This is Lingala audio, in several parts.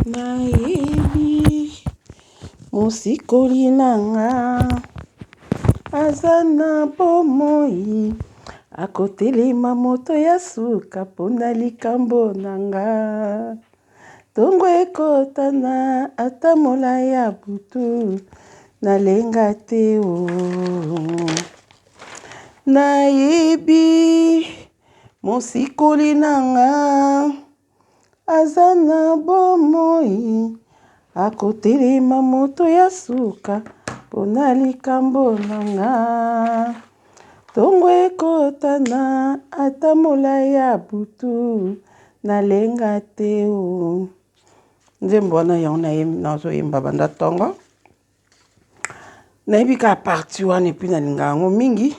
Nayebi mosikoli na nga aza na bomoi, akotelema moto ya suka mpo na likambo na nga. Tongo ekotana ata molai ya butu, nalenga te o. Nayebi mosikoli na nga aza na bomoi, akotelema moto ya suka mpo na likambo na nga. Tongo ekotana ata molai ya butu, nalenga te o. Nzembo wana yango nazoyemba banda tongo. Nayebi kaka partie wana et puis nalingaka yango mingi.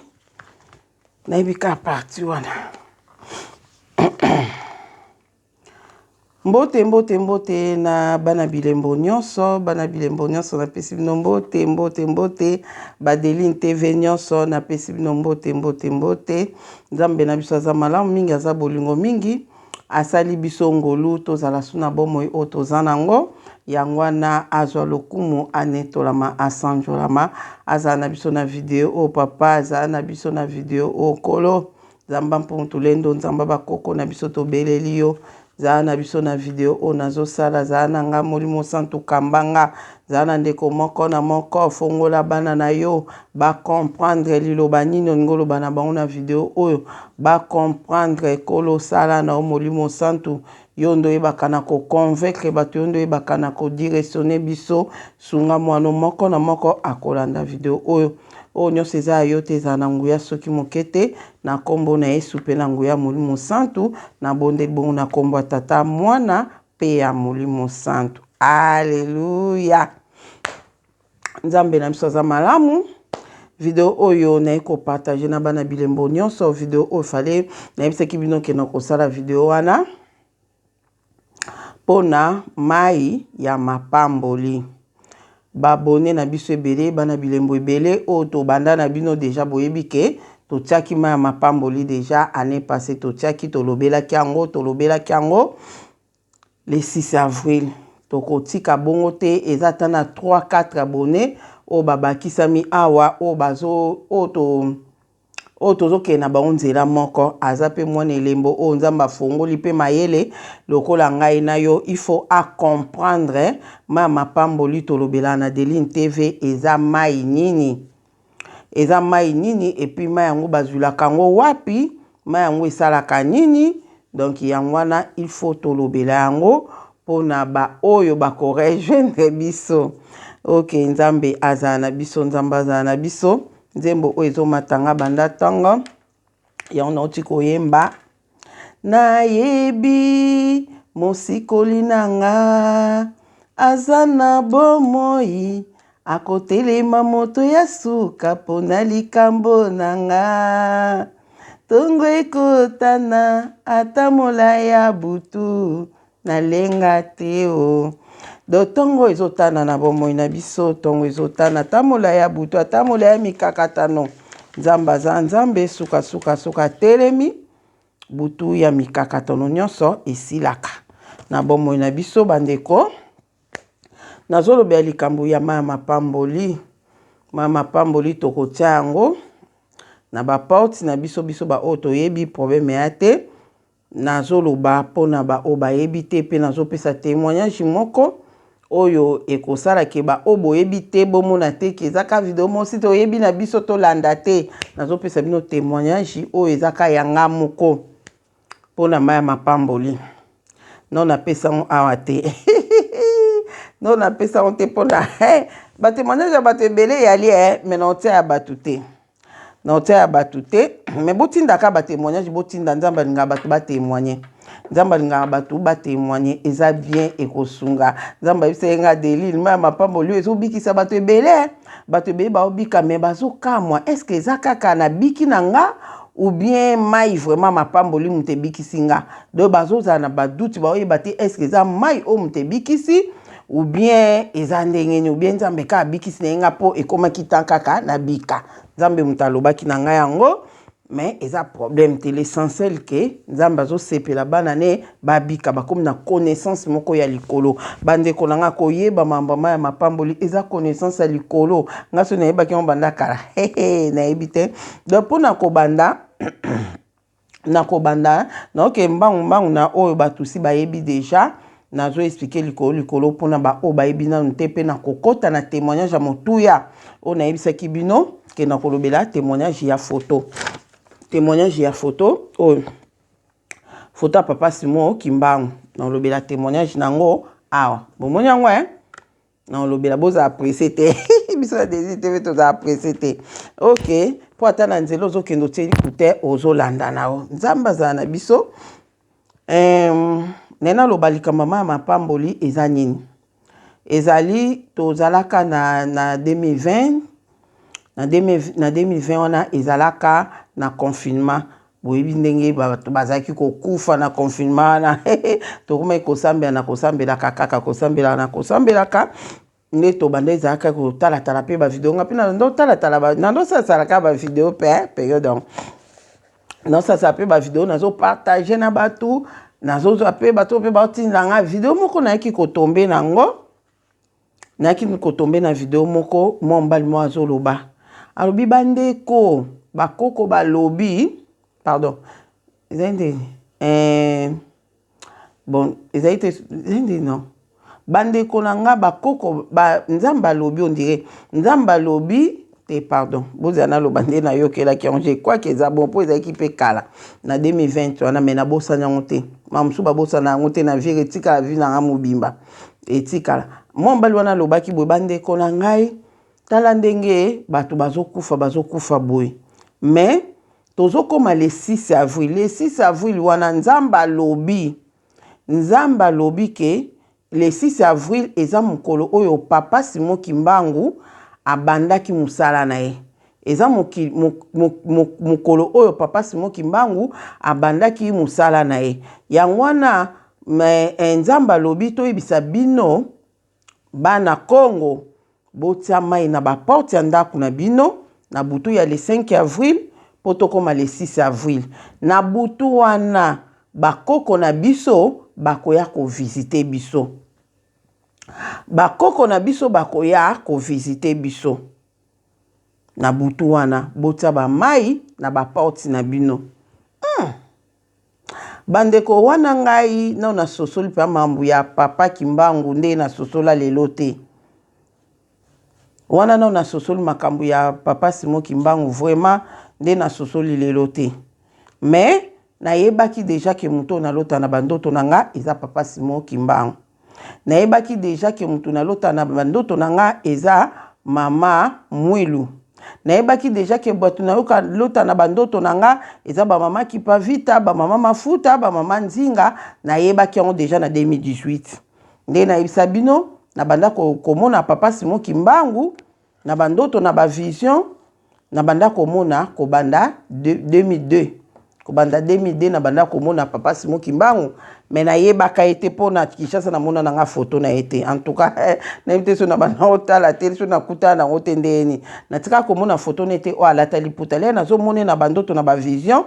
Nayebi kaka partie wana. Mbote, mbote, mbote na bana bilembo nyonso, bana bilembo nyonso napesi bino mbote, mbote, mbote, Badeline TV nyonso napesi bino mbote, mbote, mbote. Nzambe na biso aza malamu mingi, aza bolingo mingi, asali biso ngolu tozala su na bomoi oyo toza nango. Yango wana azwa lokumu, anetolama, asanjolama, azala na biso na video oyo papa, azala na biso na video oyo nkolo. Nzamba mpungu tulendo, nzamba bakoko na biso tobeleli yo. Zala na biso na video oyo nazosala, zala na nga Molimo Santu kamba nga, zala na ndeko moko na moko, fongola bana na yo ba comprendre liloba nini olingi oloba na bango na video oyo, ba comprendre. Kolo sala na yo Molimo Santu, yo nde oyebaka na ko convaincre bato, yo nde oyebaka na ko directionner biso. Sunga mwana moko na moko akolanda video oyo. Oyo nyonso eza ya yo te, ezala na nguya soki moke te, na nkombo na Yesu mpe na nguya Molimo Santu, nabondeli bongo na nkombo ya Tata, Mwana mpe ya Molimo Santu. Alleluia. Nzambe na biso aza malamu. Video oyo naye kopartage na bana bilembo nyonso. Video oyo fale nayebisaki bino ke nakosala video wana mpona mai ya mapamboli. Baabone na biso ebele, bana bilembo ebele oyo tobanda na bino deja, boyebi ke totiaki mai ya mapamboli deja année passée, totiaki, tolobelaki yango, tolobelaki yango le 6 avril. Tokotika bongo te, eza ata na 3 4 abone oyo babakisami awa, oyo bazo oyo to oyo tozokende na bango nzela moko, aza mpe mwana elembo oyo Nzambe afongoli mpe mayele lokola ngai na yo. Il faut a comprendre ma mapamboli tolobela na Deline TV eza mai nini, eza mai nini, et puis mai yango bazwilaka yango wapi, mai yango esalaka nini. Donc yango wana il faut tolobela yango mpona baoyo bakorejoindre biso. Ok, Nzambe azala na biso, Nzambe azala na biso. Nzembo oyo ezomata nga banda ntongo, yango nauti koyemba. Nayebi mosikoli na nga aza na bomoi, akotelema moto ya suka mpo na likambo na nga. Tongo ekotana ata molai ya butu, nalenga te o. Do ntongo ezotana na bomoi na biso, ntongo ezotana ata molai ya butu, ata molai ya mikakatano. Nzambe aza Nzambe, sukasuka suka atelemi, butu ya mikakatano nyonso esilaka na bomoi na biso. Bandeko, nazolobela likambo ya mai ya mapamboli. Mai ya mapamboli tokotia yango na baporte na biso, biso baoyo toyebi probleme ya te. Nazoloba mpona baoyo bayebi te, mpe nazopesa témoignage moko oyo ekosala ke baoyo boyebi te bomona te ke eza ka video mosi toyebi na biso tolanda te. Nazopesa bino témoignage oyo eza ka ya nga moko mpona mai ya mapamboli. No napesa yango awa te, no napesa yango te mpona batémoignage ya bato ebele eyali, me naotia ya bato te, naotia ya bato te. Me botindaka batémoignage, botinda. Nzambe alingaka bato batémoigne, Nzambe alingaka bato batémoigne, eza bien, ekosunga. Nzambe ayebisa ye nga Deline, mai ya mapamboli oyo ezobikisa bato ebele, bato ebele baobika, me bazokamwa, est-ce eza kaka nabiki na nga ou bien mai vraiment mapamboli moto ebikisi nga? Donc bazozala na badoute, baoyeba te est-ce eza mai oyo moto ebikisi ou bien eza ndenge nini, ou bien Nzambe kaka abikisi na ye nga mpo ekomaki tan kaka nabika. Nzambe moto alobaki na ngai yango. Mais eza problème te, l'essentiel ke Nzambe azosepela bana ne babika, bakomi na connaissance moko ya likolo. Bandeko na nga, koyeba mambama ya mapamboli eza connaissance ya likolo. Nga so nayebaki yango banda kala, nayebi te. Donc mpona kobanda, nakobanda naoke mbangu mbangu na oyo bato si bayebi déjà. Nazo expliquer likolo likolo mpona baoyo bayebi nanu te, mpe nakokɔta na témoignage ya motuya oyo nayebisaki bino ke nakolobela, témoignage ya photo, témoignage ya photo oyo, photo ya Papa Simon Kimbangu. Nakolobela témoignage nango awa. Bomoni yango e nakolobela, bozala pressé te. Biso na Désir TV tozala pressé te, ok? Mpo ata na nzela ozokende, otie écouteur, ozolanda na yo. Nzambe azala na biso. Naye naloba likambo ma ya mapamboli eza nini. Ezali tozalaka na 2020, na 2020 wana ezalaka na confinement. Boyebi ndenge bato bazalaki kokufa na confinement wana. Tokomaki kosambela na kosambelaka kaka, kosambelaka na kosambelaka nde tobanda. Ezalaka kotalatala mpe bavideo. Nga mpe nandotalatala, nandosasalaka bavideo mpe période yango, naosasala mpe bavideo, nazopartage na bato, nazozwa mpe bato mpe baotindela nga video moko. Nayaki kotomber nango, nayaki kotomber na video moko. Mwa mobali moko azoloba, alobi: "Bandeko, bakoko balobi, pardon, ezali ndeni bon, ezali te, ezali ndeni non, bandeko na nga, bakoko ba, Nzambe alobi, on dirait Nzambe alobi te, pardon, bozala naloba nde nayokelaki yango. Je crois que eza bon, mpo ezalaki mpe kala na 2020 wana, me nabosani yango te. Ma mosusu babosana yango te na vie, etikala vie na nga mobimba etikala. Mwa mobali wana alobaki boye: bandeko na ngai, tala ndenge bato bazokufa, bazokufa boye, mais tozokóma le 6 avril. Le 6 avril wana, Nzambe alobi, Nzambe alobi ke le 6 avril eza mokolo oyo Papa Simon Kimbangu abandaki mosala na ye. Eza mokolo oyo Papa Simon Kimbangu abandaki mosala na ye. Yango wana me, Nzambe alobi toyebisa bino bana Kongo, botia mai na baporte ya ndako na bino na butu ya le 5 avril, mpo tokóma le 6 avril. Na butu wana, bakoko na biso bakoya kovisiter biso, bakoko na biso bakoya kovisiter biso na butu wana. Botia bamai na baporte na bino. Bandeko wana, ngai nao nasosoli mpe mambo ya Papa Kimbangu nde nasosola lelo te. Wana nao nasosoli makambo ya Papa Simon Kimbangu vraiment nde nasosoli lelo te. Mais nayebaki déjà ke moto oyo nalota na bandoto na nga eza Papa Simon Kimbangu. Nayebaki déjà ke moto nalota na bandoto na nga eza Mama Mwilu. Nayebaki déjà ke bato nayoka lota na bandoto na nga eza bamama Kipavita, bamama Mafuta, bamama Nzinga. Nayebaki yango déjà na 2018. Nde nayebisa bino, nabanda komona Papa Simon Kimbangu na bandoto, na bavision. Nabanda komona kobanda 2002, kobanda 2002 nabanda komona Papa Simon Kimbangu. Me nayebaka ye te, mpo na Kinshasa namona nanga foto na ye te. En tout cas, nayebi te so na banda otala te, so nakutana nango te. Ndeni natika komona foto ne te oyo alata liputa le nazomona na bandoto, na bavision.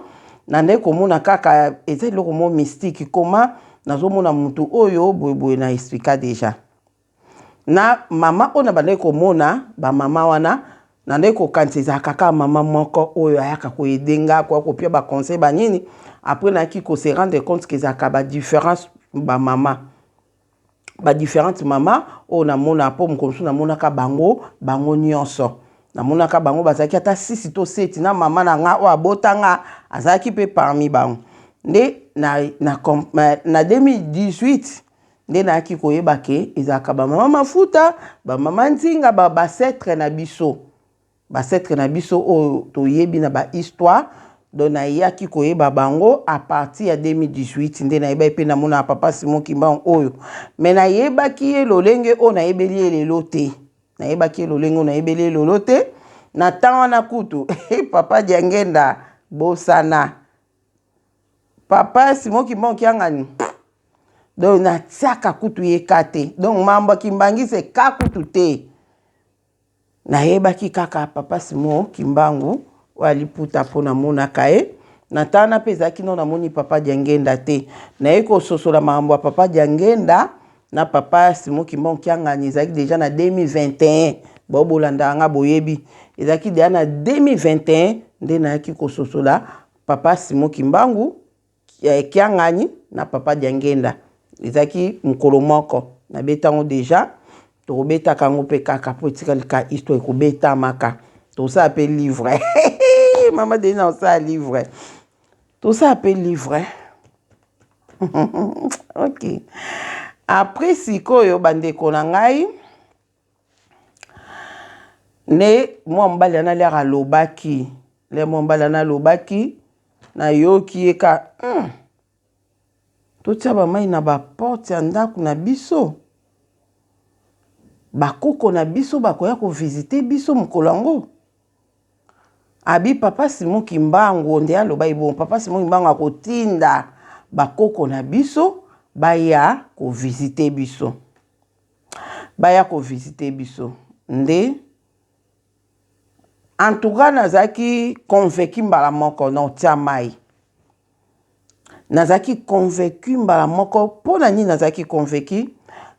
Na nde komona kaka eza eloko mo mystique, koma nazomona mutu oyo boyeboye. Na expliqua déjà na mama oyo nabandaki komona. Bamama wana, nandaki kokanisa ezalaka kaka mama moko oyo ayaka koaider nga, koya kopia baconseil banini. Après, nayaki kose rendre compte ke ezalaka badifférence bamama, badifférente mama oyo namona, mpo mokolo mosusu namonaka bango, bango nyonso namonaka bango bazalaki ata 6 to 7, na mama na nga oyo abotanga azalaki mpe parmi bango. Nde na 2018 nde nayaki koyeba ke ezalaka bamama Mafuta, bamama Nzinga, baancêtres na biso, baancêtres na biso oyo toyebi na bahistoire. Donc nayaki koyeba bango à partir ya 2018. Nde nayebaki mpe namona Papa Simon Kimbangu oyo. Me nayebaki ye lolenge oyo nayebeli ye lelo te. Nayebaki ye lolenge oyo nayebeli ye lelo te. Na ntango wana kutu, Papa Diangenda, bosana Papa Simon Kimbangu Kiangani. Donc natiaka kutu ye ka te. Donc mambo akimbangisa ka kutu te. Nayebaki kaka Papa Simon Kimbangu. Oyo ya liputa mpo namonaka ye na ntana mpe ezalaki no namoni papa Diangenda te. Naye kososola makambo ya papa Diangenda na papa Simon Kimbangu Kiangani ezalaki deja na 2021. Bao bolandaka nga boyebi, ezalaki deja na 2021 nde nayaki kososola papa Simon Kimbangu Kiangani na papa Diangenda. Ezalaki mokolo moko nabeta yango deja, tokobetaka yango mpe kaka mpo etikali ka histoire ekobetamaka. Tosala mpe livre mama Denis osala livre, tosala mpe livre ok. Après sikoyo bandeko na ngai nde mwa mobali wana lere alobaki, lere mwa mobali wana alobaki, nayoki ye ka totia bamai na baporte ya ndako na biso, bakoko na biso bakoya kovisite biso mokolo yango. Abi papa Simon Kimbangu nde alobaki bongo, papa Simon Kimbangu akotinda bakoko na biso baya kovisite biso, baya kovisite biso nde. En tout cas nazalaki convaincu mbala moko na otia mai. Nazalaki convaincu mbala moko. Mpo na nini nazalaki convaincu?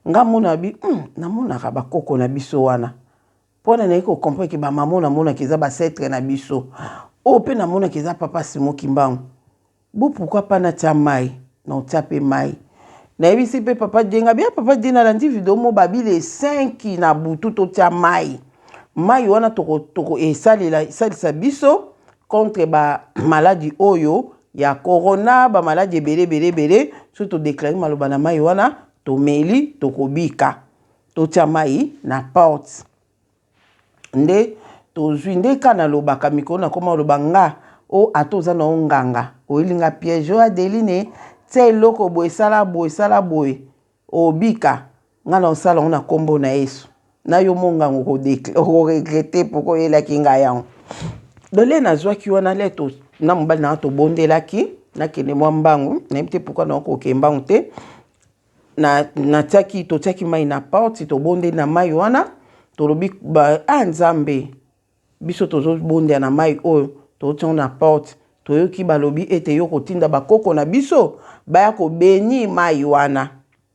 Nga mona bi, namonaka bakoko na biso wana. Mpo na naye ko comprendre ke ba mama namonaka eza ba ancêtre na biso. Oyo mpe namonaka eza papa Simon Kimbangu. Bo pourquoi pas natia mai? Na otia mpe mai. Nayebisi mpe papa Dienga, bia papa Dienga nalandi video mo babi le 5 na butu totia mai. Mai wana toko, toko esalela, esalisa biso contre ba maladi oyo ya corona, ba maladi ebele ebele ebele. Soki to déclarer maloba na mai wana, tomeli, tokobika. Totia mai na porte. Nde tozwi nde ka nalobaka mikolo nakoma koloba nga o ata oza na yo nganga oyeli nga piège oyo Adeline tia eloko boye sala boye sala boye obika nga na osala yango na kombo na Yesu na yo monganga okoregrete pourquoi oyelaki nga yango. Donc le nazwaki wana le to na mobali na nga tobondelaki nakende mwa mbangu, nayebi te pourquoi nakoki mbangu te. Na, natiaki, totiaki mai na porte, tobondeli na mai wana, tolobi ba, ah Nzambe, biso tozobondela na mai oyo, totia yango na porte, toyoki balobi ete yo kotinda bakoko na biso baya kobeni mai wana.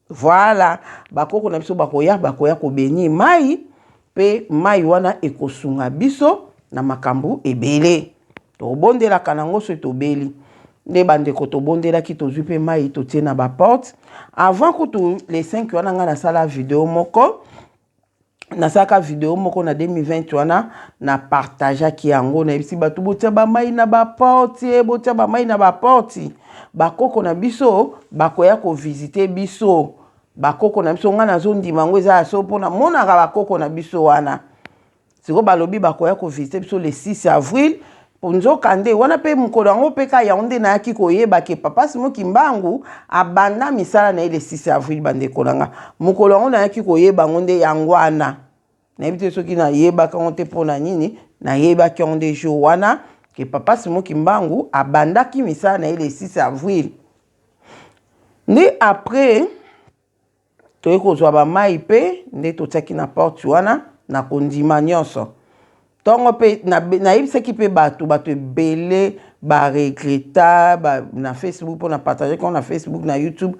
Voilà, bakoko na biso bakoya, bakoya kobeni mai, pe mai wana ekosunga biso na makambo ebele. Tobondelaka nango soki tobeli. Nde bandeko tobondelaki, tozwi pe mai totie na ba porte. Avant kutu les 5 wana nga nasala video moko, nasalaka video moko na 2020 wana, na partageaki yango, nayebisi bato botia ba mai na ba porte, botia ba mai na ba porte. Bakoko na biso bakoya kovisite biso. Bakoko na biso nga nazondima yango eza ya so mpo namonaka bakoko na biso wana. Sikoyo balobi bakoya kovisite biso le 6 avril. Nzoka nde wana mpe mokolo yango mpe ka yango nde nayaki koyeba ke papa Simon Kimbangu abanda misala na ye le 6 avril. Bandeko na nga, mokolo yango nayaki koyeba yango nde yango wana. Nayebi te soki nayebaka yango te mpo na nini, nayebaki yango nde jour wana ke papa Simon Kimbangu abandaki misala na ye le 6 avril. Nde après toyei kozwa ba mai mpe nde totiaki na porte wana na kondima nyonso. Ntongo mpe nayebisaki mpe bato, bato ebele ba regreta ba, na Facebook mpo na partage yango na Facebook na YouTube.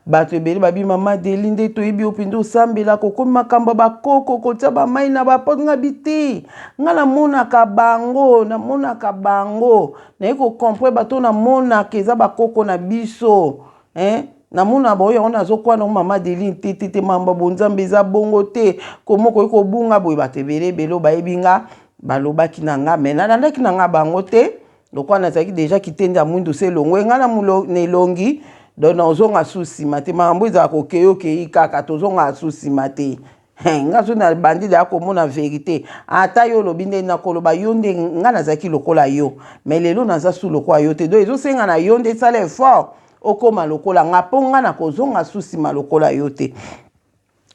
Bato ebele babi mama Adeline nde toyebi yo mpenza osambelaka, okomi makambo ya bakoko kotia ba mai na ba porte. Nga bi te, nga namonaka bango, namonaka bango, naye ko comprendre bato namonaka eza bakoko na biso. Hein? Namona baoyo yango nazokwa nango mama Adeline te te te, mamba bonzambe eza bongo te, komo okoki kobunga boye. Bato ebele ebele oyo bayebi nga balobaki na nga, mais nalandaki na nga bango te, lokola nazalaki deja kitendi ya mwindu se elongwe nga na elongi, donc nazonga su nsima te. Makambo ezala kokei okei kaka, tozonga su nsima te. He, nga soki nabandi deja komona verite, ata yo olobi nde nakoloba yo nde nga nazalaki lokola yo, mais lelo naza su lokola yo te. Donc ezosenga na yo nde sala effort okoma lokola nga, mpo nga nakozonga su nsima lokola yo te.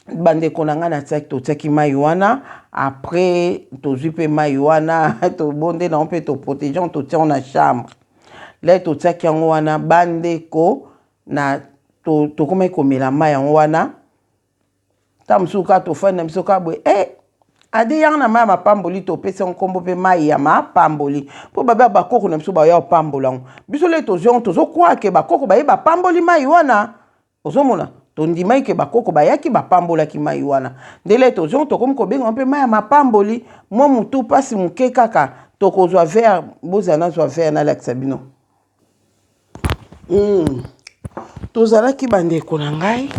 Bandeko na nga natiaki, totiaki mai wana, après tozwi mpe mai wana tobonde nango mpe toprotege yango, totia yango na chambre. Lè totiaki yango wana bandeko na tokomaki komela mai yango wana. Ntango mosusu kaka tofandi na biso kaka boye, eh, Ade yanga na mai ya mapamboli, topesi yango nkombo mpe mai ya mapamboli mpo babe bakoko na biso baya kopambola yango. Biso le tozwi yango, tozokwaa ke bakoko baye bapamboli mai wana. Ozomona, tondimaki ke bakoko bayaki bapambolaki mai wana. Ndele tozwi yango, tokomi kobenga mpe mai ya mapamboli. Mwa motu mpasi moke kaka, tokozwa verre. Bozala nazwa verre nalakisa bino. Tozalaki bandeko na ngai,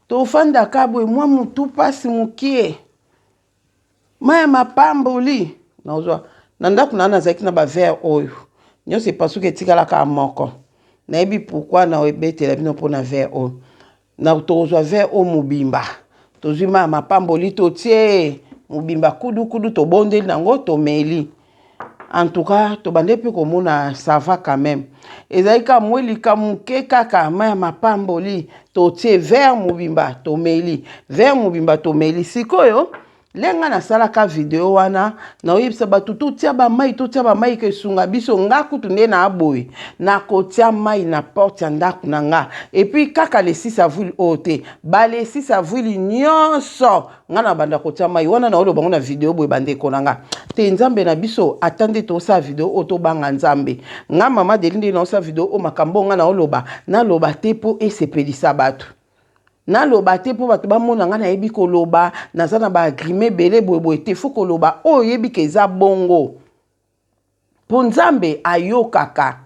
tofandaka boye, mwa motu mpasi mokie, mai ya mapamboli nazwa na ndako na nazalaki na baverre oyo nyonso epasuki, etikalaka moko. Nayebi pourquoi na ebetela bino mpona verre oyo. Na tokozwa verre oyo mobimba, tozwi mai ya mapamboli, totie mobimba kudukudu, tobondeli nango, tomeli. En tout cas, tobande mpe komona ça va quand même. Ezali kaka mwa elika moke kaka, mai ya mapamboli, totie verre mobimba, tomeli verre mobimba, tomeli. Sikoyo ndenge nasalaka video wana, naoyebisa bato totia bamai, totia bamai ke esunga biso. Nga kutu nde na boye, nakotia mai na porte ya ndako na nga. Et puis kaka le 6 avril oyo te, bale 6 avril nyonso nga na banda kotia mai wana. Naoloba ngo na video boye, bandeko na nga te. Nzambe na biso, ata nde tosala video oyo, tobanga Nzambe. Nga mama Deli, nde naosala video oyo, makambo nga naoloba, naloba te mpo esepelisa bato, naloba te mpo bato bamona ngai nayebi koloba, naza na baagrime ebele boyeboye te. Faut koloba oyo oyebi ke eza bongo, mpo Nzambe ayokaka.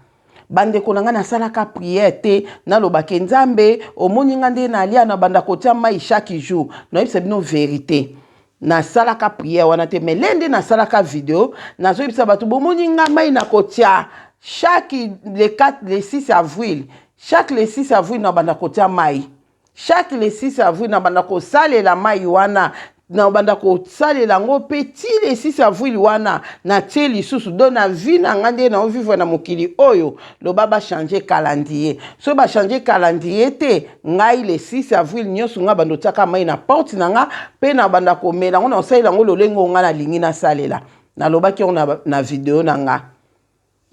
Bandeko na ngai, nasalaka prière te, nalobake: "Nzambe, omoni ngai nde nalia, na banda kotia mai chaque jour." Nayebisa bino vérité, nasalaka prière wana te. Mais le nde nasalaka video, nazoyebisa bato: "Bomoni ngai, mai nakotia chaque le 4, le 6 avril, chaque le 6 avril na banda kotia mai, chaque le 6 avril na banda kosalela mai wana, na banda kosalela yango mpe ti le 6 avril wana natie lisusu." Donc na vie na ngai, nde naovivre na mokili oyo, loba bachange calendrier. Soki bachange calendrier te, ngai le 6 avril nyonso ngai banda otiaka mai na porte na nga, mpe na banda komela yango, na kosalela yango lolenge oyo ngai nalingi nasalela. Nalobaki yango na video na nga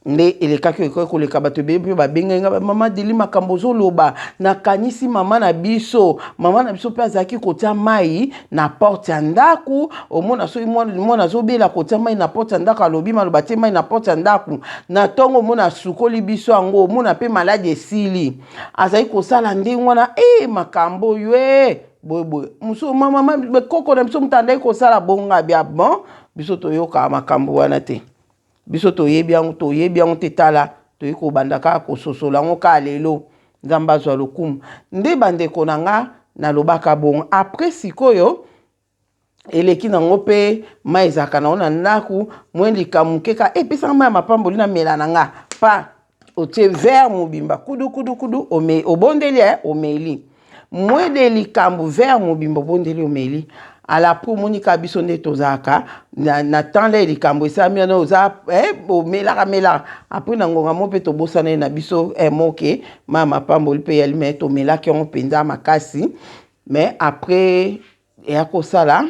nde elekaki, ekoki koleka. Bato ebele mpe babengai nga: "Mama Deli, makambo ozoloba, nakanisi mama na biso. Mama na biso mpe azalaki kotia mai na porte ya ndako. Omona soki mwana azobela, kotia mai na porte ya ndako, alobi maloba, tie mai na porte ya ndako na ntongo, omona asukoli biso yango, omona mpe maladi esili. Azali kosala ndenge wana." E makambo oyo e boyeboye mosu, mama koko na biso moto andaki kosala bonga bia. Bon, biso toyokaka makambo wana te, biso toyebi yango, toyebi yango te. Tala, toyei kobanda kaka kososola yango kaka lelo. Nzambe azwa lokumu. Nde bandeko na nga, nalobaka bongo. Après sikoyo eleki nango mpe mai ezalaka nango na ndako. Mwe likambo moke kaka, epesanga mai ya mapamboli, namela na nga pa. Otie verre mobimba kudu kudu kudu, obondeli, omeli. Mwede likambo, verre mobimba, obondeli, omeli. Ala po omoni kaka biso nde tozalaka na temps le likambo esalami wana, oza omelaka melaka. Après na ngonga mo mpe tobosana ye na biso moke mai ya mapamboli mpe yali me tomelaki yango mpenza makasi. Mais après eya kosala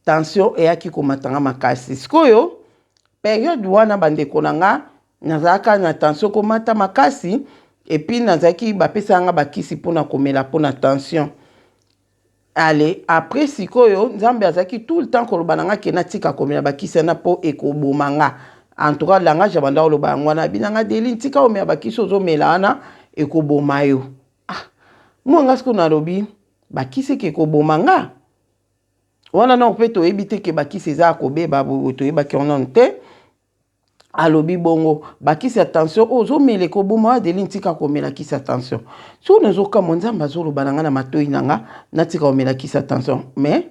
tension, eyaki komatanga makasi. Sikoyo période wana, bandeko na nga, nazalaka na tension komata makasi. Et puis nazalaki, bapesaka nga bakisi mpona komela mpona tension. Ale après sikoyo, Nzambe azalaki tout le temps koloba na nga ke natika komela bakisi wana mpo ekoboma nga. En tout cas, langage ya banda koloba yango wana: "Binanga Deli, ntika omela bakisi ozomela wana, ekoboma yo." Ah, mwa nga sikoyo nalobi: "Bakisi eke ekoboma nga wana?" Nano mpe toyebi te ke bakisi eza ya kobeba boye, toyebaki yango nano te. Alobi bongo: "Bakisi ya tension oyo ozomela ekoboma. Adeli, ntika komela kisi ya tension." Soki nazokamwa, Nzambe azoloba na ngai na matoi na nga natika komela kisi ya tension. Mais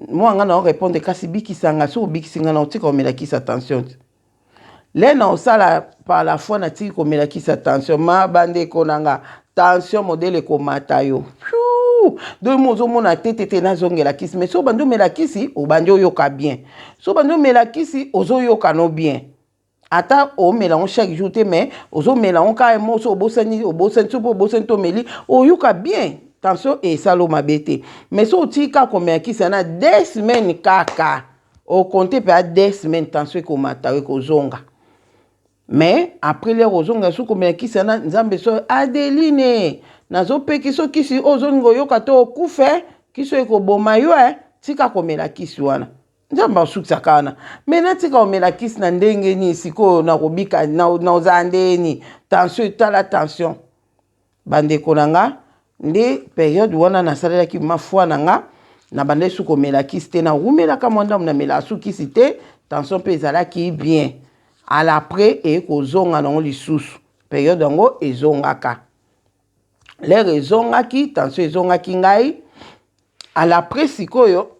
mwa nga na orépondre: "Kasi bikisa nga. Soki obikisi nga, na otika komela kisi ya tension." Le na osala par la foi, natiki komela kisi ya tension. Ma bandeko na nga, tension modèle ekomata yo, donc mo ozomona te te te, nazongela kisi. Mais so obandi omela kisi, obandi oyoka bien. So obandi omela kisi, ozoyoka no bien. Ata omela yango chaque jour te, mais ozomela yango kaka mo. So obosani, obosani, so mpo obosani to omeli, oyoka bien, tension esala o mabe te. Mais so otiki kaka komela kisi wana 2 semaines kaka, okonte mpe a 2 semaines, tension ekomata, ekozonga. Mais après l'heure ozonga so komela kisi wana, Nzambe so: "Adeline, nazopekisa kisi oyo, ozolinga oyoka te, okufe. Kisi oyo ekoboma yo. E Tika komela kisi wana. Nzambe asukisaka wana. Me natika komela kisi na ndenge nini sikoyo? Nakobika naozala ndenge nini? Tension, tala tension. Bandeko na nga, nde periode wana nasalelaki ma foi na nga, nabandaki su komela kisi te. Nawumelaka mwa ndambo, namelaka su kisi te, tension mpe ezalaki bien. À l'après eye kozonga nango lisusu, periode yango ezongaka. L'heure ezongaki, tension ezongaki ngai. À l'après sikoyo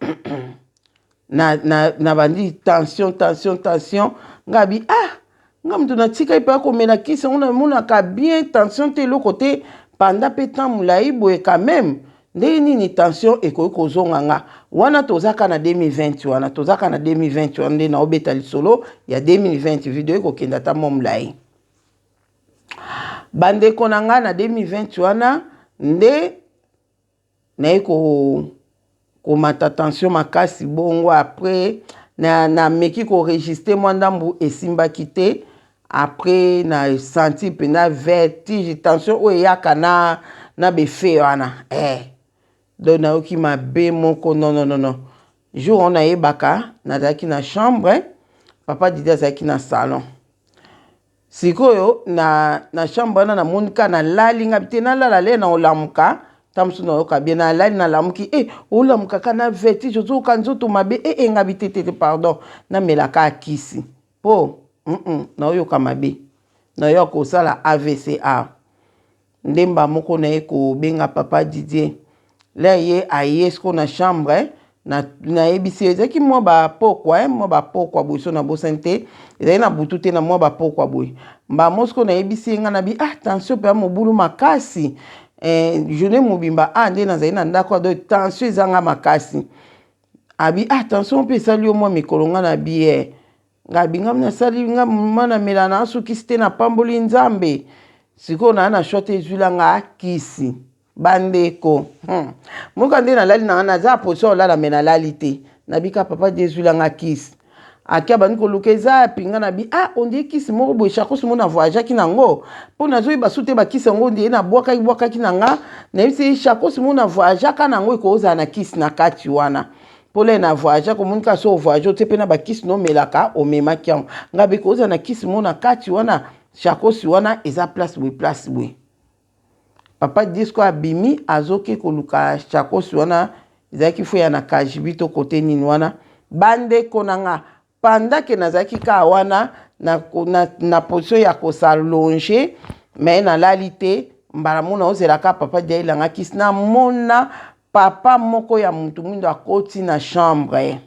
na bandi tension, tension, tension. Ngai abi, ah, nga moto natikaki mpe akomela kisi yango, namonaka bien, tension te, eloko te, panda mpe temps molai boye. Quand même, ndenge nini tension ekoki kozonga nga wana? Tozaka na 2020 wana, tozaka na 2020 wana nde naobeta lisolo ya 2020. Video ekokenda ata mwa molai, bandeko na ngai. Na 2020 wana nde naye komata tension makasi bongo. Après nameki na korésister mwa ndambu, esimbaki te. Après na senti mpenza vertige, tension oyo eyaka na befe wana, eh. Donc nayoki mabe moko. Non, non, non, non. Jour wana nayebaka, nazalaki na chambre, papa Didi azalaki na salon. Sikoyo na chambre wana, namoni kaka nalali. Ngabi te, nalala le na olamuka ta mosusu nayoka bien. Nalali, nalamuki, e olamuka kaka na vertige, ozoyoka nzoto mabe. E ngabi te, te, te, pardon, namelaka kisi mpo naoyoka mabe, nayoka kosala AVC. Ndemba moko naye kobenga papa Didier. Le ye aye siko na chambre, nayebisi ye. Ezalaki mwa bapokwa, mwa bapokwa boye, so nabosani te, ezali na butu te, na mwa bapokwa boye. Mbamo siko nayebisi ye, ngai nabi, ah, tension mpe ya mobulu makasi, journée mobimba ah nde nazali na ndako, donc tension ezanga makasi. Abi, ah, tension mpe esali yo mwa mikolo. Ngai nabi, ye ngai abi, ngai nasali nga ma namela na asukisi te, napamboli Nzambe. Sikoyo naa na shwa te, ezwilanga kisi. Bandeko, Moka nde nalali na nga, naza position olala, me nalali te. Nabika, papa di ezwilanga kisi. Aki abandi koluka, eza yapi? Nga nabi, ah, ondie kisi moko boye, sacoche mo na voyageaki nango, mpo nazoyeba su te bakisi yango, ondie nabwakaki bwakaki na nga. Nayebisi, sacoche mo na voyageaka nango ekozala na kisi na kati wana, mpo le na voyage komoni kaka so ovoyage, otie mpe na bakisi nomelaka, omemaki yango. Nga be kozala na kisi mo na kati wana, sacoche wana eza place boye, place boye. Papa Disco abimi, azoki koluka sacoche wana, ezalaki fo ya na Kajibi to kote nini wana. Bandeko na nga, pendant ke nazalaki kaka wana na position ya kos'allonger, me nalali te, mbala mona ozelaka papa dia elanga kisi, namona papa moko ya mutu mwindo akoti na chambre.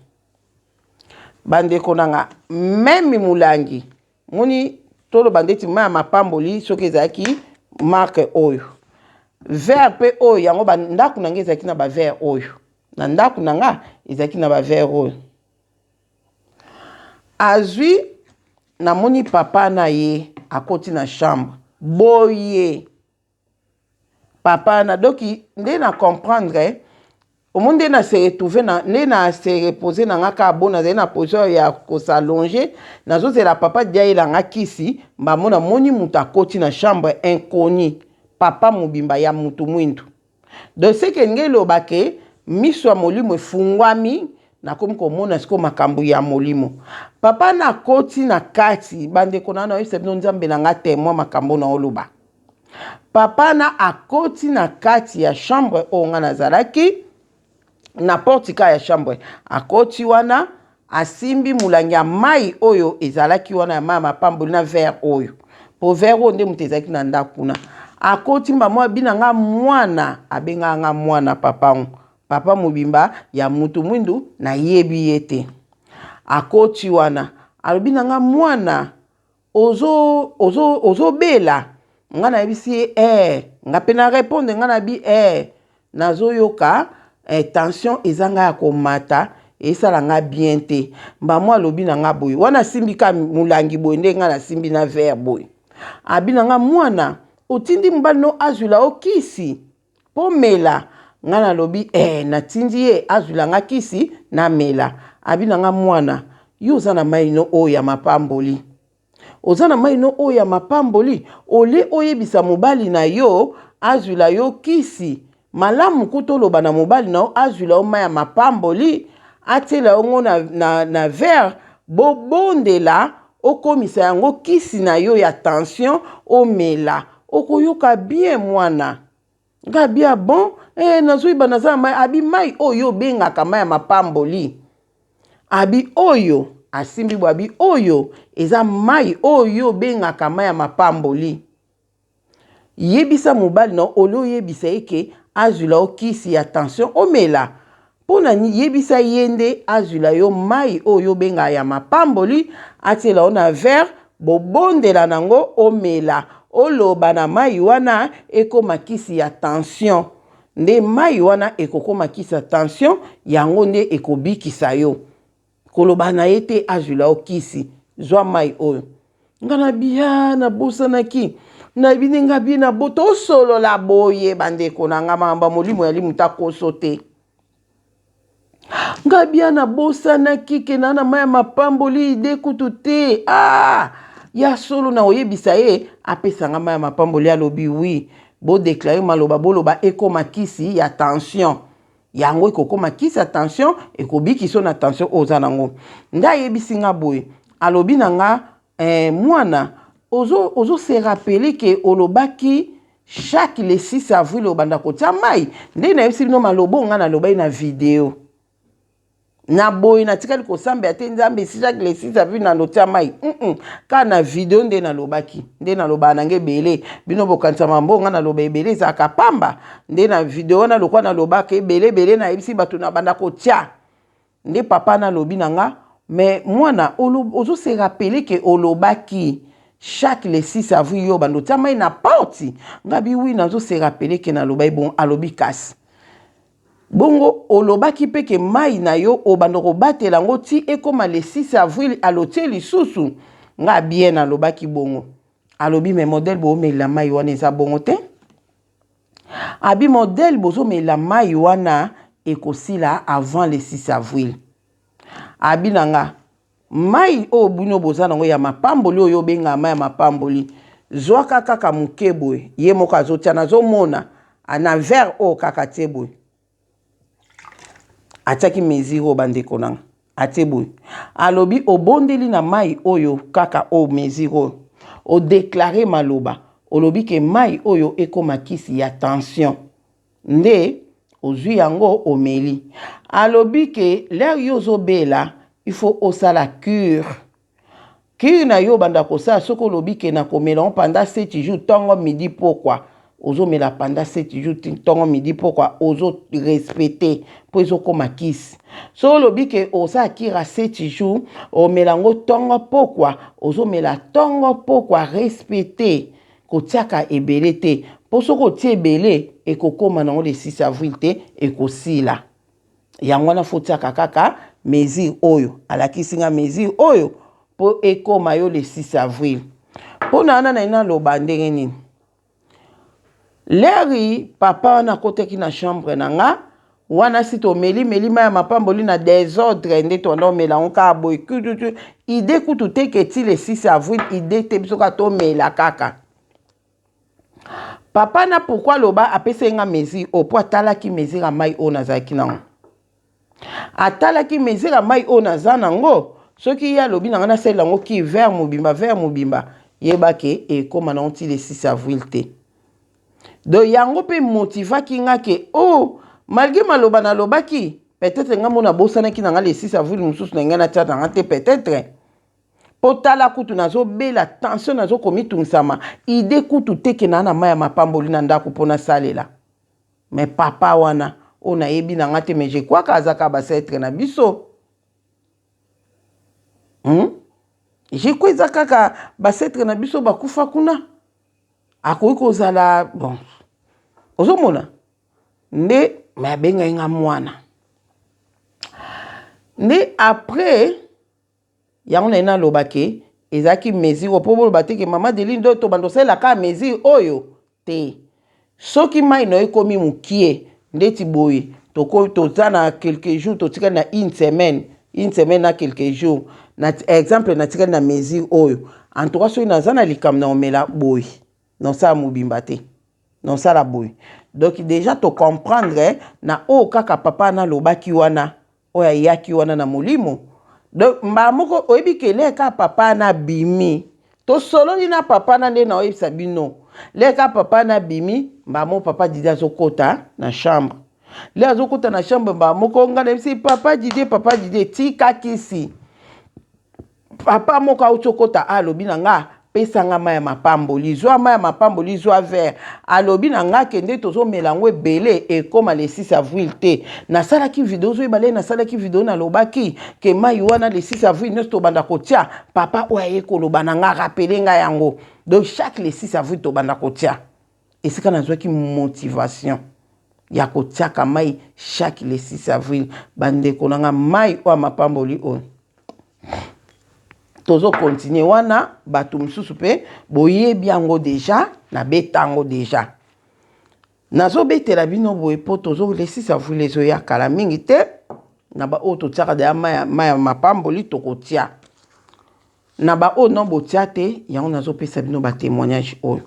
Bandeko na nga, même molangi moni, toloba ndeti mai ya mapamboli, soki ezalaki marque oyo, verre mpe oyo yango, bandako na ngai ezalaki na baverre oyo, na ndako na nga ezalaki na baverre oyo. Azwi, namoni papa na ye akoti na chambre boye. Papa na doki nde na comprendre, omoni nde na se retrouve na nde na se repose na nga kaka bo, nazali na position ya kos'allonger, nazozela papa dia yelanga kisi. Mbamo namoni moto akoti na chambre inconnu, papa mobimba ya mutu mwindu. Donc seke nge eloba ke miso ya molimo efungwami, nakomi komona sikoyo makambo ya molimo. Papa na akoti na kati. Bandeko na nayebisa bino, Nzambe na nga témoin, makambo na oloba. Papa na akoti na kati ya chambre oyo nga nazalaki, na porte ka ya chambre. Akoti wana, asimbi molangi ya mai oyo ezalaki wana, ya mai ya mapamboli, na verre oyo, po verre oyo nde moto ezalaki na ndako kuna. Akoti mbamo, abina nga mwana, abengaka nga mwana. Papa ngo, papa mobimba ya mutu mwindu, nayebi ye te. Akoti wana, alobi na nga, mwana, ozobela ozo, ozo Nga nayebisi ye, eh, nga mpe na répondre, nga nabi, eh, nazoyoka tension eza nga ya komata, esala nga bien te. Mbamo alobi na nga boye wana, asimbi ka molangi boye, nde nga nasimbi na verre boye. Abi na nga, mwana, otindi mobali no azwila yo kisi mpo mela? Nga nalobi, eh, natindi ye azwila nga kisi namela. Abi na nga, mwana, yo oza na mai no oyo ya mapamboli, oza na mai no oyo ya mapamboli, olie oyebisa mobali na yo azwila yo kisi. Malamu kutu oloba na mobali na yo azwila yo mai ya mapamboli, atiela yo ngo na verre, bobondela, okomisa yango kisi na yo ya tension, omela. Okoyoka bien mwana. Nga abi ah bon? Eh, nazoyeba naza na mai. Abi mai oyo obengaka mai ya mapamboli. Abi oyo, asimbi boye, abi oyo eza mai oyo obengaka mai ya mapamboli. Yebisa mobali na yo au lieu oyebisa ye ke azwila yo kisi ya tension omela pona nini yebisa ye nde azwila yo mayi oyo yo obengaka ya mapamboli atiela yo na verre bobondela na ngo omela oloba na mayi wana ekoma kisi ya tension nde mayi wana ekokoma kisi ya tension yango nde ekobikisa yo. Koloba na ye te azwila yo kisi. Zwa mai oyo. Nga na biya nabosanaki. Nayebi ndenge abi na bo tosolola boye bandeko na nga makambo ya molimo ya limu takoso te. Nga biya nabosanaki ke na na mai ya mapamboli ide kutu te. Ah! Ya solo na oyebisa ye apesa nga mai ya mapamboli alobi oui. Bo declarer maloba boloba ekoma kisi ya tension. Yango ekokoma kisi ya tension, ekobikisa yo na tension oyo oza nango. Nde ayebisi nga boye, alobi na nga eh, mwana ozo, ozo se rappeler ke olobaki chaque le 6 avril obanda kotia mai. Nde nayebisi bino maloba oyo nga nalobaki na video. Na boye natikali kosambela te Nzambe si chaque le 6 avril na lotia mai. Kaka na video nde nalobaki. Nde nalobaka na nga ebele. Bino bokanisa mambo nga naloba ebele ezalaka pamba. Nde na video wana lokola nalobaka ebele ebele nayebisi bato na banda kotia. Nde papa nalobi na nga mais mwana ozo se rappeler ke olobaki chaque le 6 avril yo obanda otia mai na porte. Nga bi oui nazo se rappeler ke nalobaki bongo. Alobi kasi. Bongo olobaki pe ke mayi na yo obanda kobatela yango ti ekoma le 6 avril alotie lisusu? Nga bien nalobaki bongo. Alobi mais modèle bomelela mayi wana eza bongo te. Abi modèle bozomelela mayi wana ekosila avant le 6 avril. Abi na nga Mayi oyo bino boza nango ya mapamboli oyo obengaka mayi ya mapamboli zwaka kaka muke boye ye moko azotia nazomona na verre oyo kaka atie boye atiaki mesure oyo bandeko nanga atie boye alobi obondeli na mayi oyo kaka oyo mesure oyo odeklare maloba olobi ke mayi oyo ekoma kisi ya tension Nde ozui yango omeli. Alobi ke l'heure yo ozo bela il faut osala cure. Cure na yo obanda kosala soki olobi ke nakomela yango pendant 7 jours tongo midi pokwa ozomela pendant 7 jours tongo midi pokwa ozo respecter po ezokoma kisi. Soki olobi ke osala cure ya 7 jours omela yango tongo pokwa ozomela tongo pokwa respecter. Kotiaka ebele te po soki otie ebele ekokoma nango le 6 avril te ekosila. Yango wana faut otiaka kaka mesure oyo alakisi nga mesure oyo po ekoma yo le 6 avril. Pona wana naye naloba ndenge nini? Leri papa wana akotaki na chambre na nga Wana si tomeli meli mayi ya mapamboli na desordre nde tobanda komela yango kaka boye kututu idee kutu te ke ti le 6 avril idee te biso kaka tomela kaka. Papa na pourquoi aloba apesaki nga mesure oyo po atalaki mesure ya mayi oyo nazalaki nango. Atalaki mesure ya mayi oyo naza nango soki ye alobi na nga nasalela yango ki verre mobimba verre mobimba yeba ke ekoma nango ti le 6 avril te. Donc yango pe motivaki nga ke oh malgre maloba nalobaki peut-être nga moko nabosanaki na nga le 6 avril mosusu na ngai natia na nga te peut-être po tala kutu nazobela tension nazo komitungisama idee kutu te ke naa na mai ya mapamboli na ndako mpo nasalela mais papa wana oyo nayebi na nga te mais je crois que aza kaka basetre na biso Je crois eza kaka basetre na biso bakufa kuna Akoki kozala bon ozomona nde me abengaki nga mwana nde après yango naye naloba ke ezalaki mesure oyo mpo boloba te ke mama Deline nde tobanda osalela kaka mesure oyo te soki mai na yo ekomi mokie ndeti boye toza na quelques jours totikali na une semaine une semaine na quelques jours na exemple natikali na mesure oyo en tout cas soki naza na likambo na komela boye nasala mobimba te nasala boye Donc déjà to comprendre na oyo kaka papa na alobaki wana, oyo ayaki wana na molimo. Donc mbala moko oyebi ke lere kaka papa na abimi, tosololi na papa na nde naoyebisa bino, lere kaka papa na abimi, mbala moko papa Didi azokota na chambre. Le azokota na chambre, mbala moko ngai nayebisi papa Didie, papa Didie, tika kisi. Papa moko auti okota, alobi na nga, pesa nga mai ya mapamboli, zwa mai ya mapamboli, zwa verre. Alobi na nga kende tozomela yango ebele, ekóma le 6 avril te. Nasalaki video, ozoyeba le nasalaki video, nalobaki ke mai wana le 6 avril nyonso tobanda kotia. Papa oyo aye koloba na nga, rappeler ngai yango. Donc chaque le 6 avril tobanda kotia. Esika nazwaki motivation ya kotiaka mai chaque le 6 avril, bandeko na nga, mai oyo ya mapamboli oyo tozokontinue wana. Bato mosusu mpe boyebi yango déjà, nabeta yango déjà, nazobetela bino boye mpo tozo le 6 avril ezoya kala mingi te. Na baoyo totiaka deya mai ya mapamboli, tokotia. Na baoyo no botia te, yango nazopesa bino batémoignage oyo.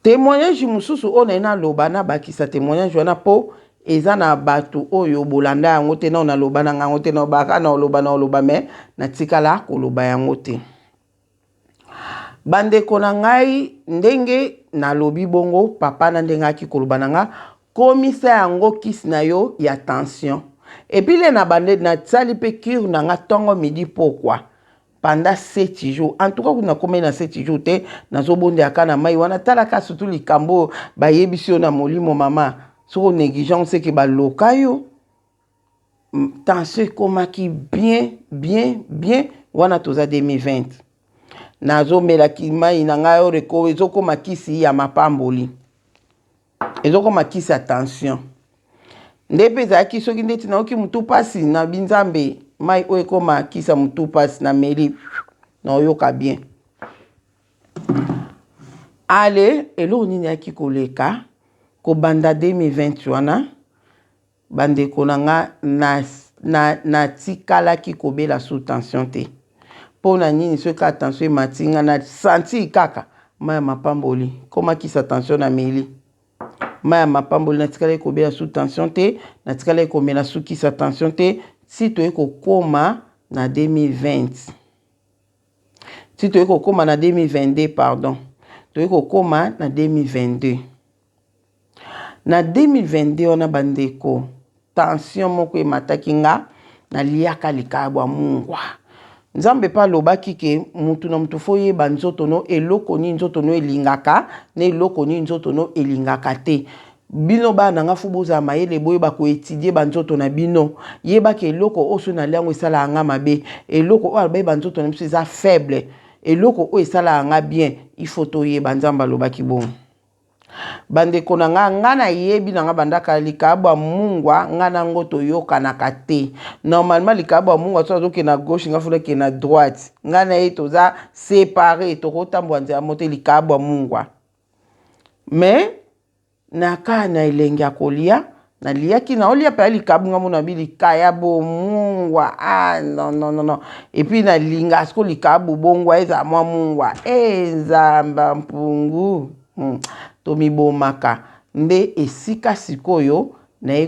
Témoignage mosusu oyo naye naloba, nabakisa témoignage wana mpo eza na bato oyo bolanda yango te. Nao naloba na ngango te, nalobaka na oloba na oloba, me natikala koloba yango te. Bandeko na ngai, ndenge nalobi bongo, papa na ndenge ayaki koloba na nga, komisa yango kisi na yo ya tension. Et puis le na bande nasali mpe cure na nga ntongo, midi, pokwa pendant 7 jours. En tout cas kuna nakomai na 7 jours te, nazobondelaka na mai wana. Talaka surtout likambo oyo bayebisi yo na molimo, mama, soki onégligence eke baloka yo, tension ekomaki bien bien bien. Wana toza 2020, nazomelaki mai na ngai oyo ezokóma kisi ya mapamboli, ezokóma kisi ya tension. Nde mpe ezalaki soki ndeti nayoki motu mpasi na binzambe, mai oyo ekóma kisi ya motu mpasi, nameli, naoyoka bien. Ale eloko nini eyaki koleka kobanda 2020 wana, bandeko na nga, natikalaki na, na kobela sous tension te. Mpo na nini? Soki kaka tension emati nga, na santi kaka mai ya mapamboli komakisa tension, na meli mai ya mapamboli, natikalaki kobela sous tension te, natikalaki komela sukisa tension te. Si toye kokóma na 2020, ti toye kokóma na 2022, pardon, toye kokóma na 2022. Na 2022 wana, bandeko, tension moko emataki nga. Naliaka likayabo ya mungwa. Nzambe mpe alobaki ke mutu na mutu faut oyeba nzoto no, eloko nini nzoto no elingaka na eloko nini nzoto no elingaka te. Bino bana na nga, faut bozala mayele, boyeba koétudier banzoto na bino. Yebaka eloko oyo so nalia yango esalaka nga mabe, eloko oyo alobaki banzoto na biso eza faible, eloko oyo esalaka nga bien, il faut toyeba. Nzambe alobaki bongo. Bandeko na nga, nga nayebi na nga bandaka likabo ya mungwa, nga nango toyokanaka te. Normalement likabo ya mungwa, so azokende na gauche, nga faut nakende na droite. Nga na ye toza séparé, tokotambola nzela mo te. Likabo ya mungwa, mais na kaka na elengi ya kolia, naliaki, naolia mpe ya likabu, nga mona bi likaya bomungwa. Ah non, non, non, non. Et puis nalinga siko likabu bongwa ezala mwa mungwa e nzamba mpungu. Tomibomaka nde esika sikoyo naye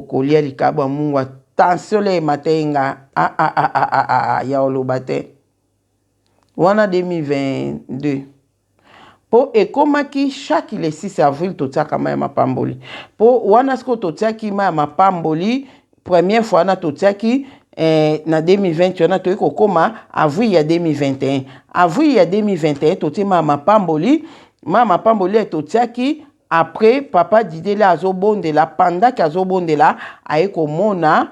kolia likabu ya mungwa, tension le emata ye nga. Ah, ah, ah, ah, ah, ah, ah, ya oloba te. Wana 2022, mpo ekomaki chaque le 6 avril totiaka mai ya mapamboli. Mpo wana sikoyo totiaki mai ya mapamboli première fois wana totiaki na 2020 wana, toyei kokóma avril ya 2021. Avril ya 2021 totie mai ya mapamboli. Mai ya mapamboli oyo totiaki, après papa Didele azobondela, pendant azobondela, aye komona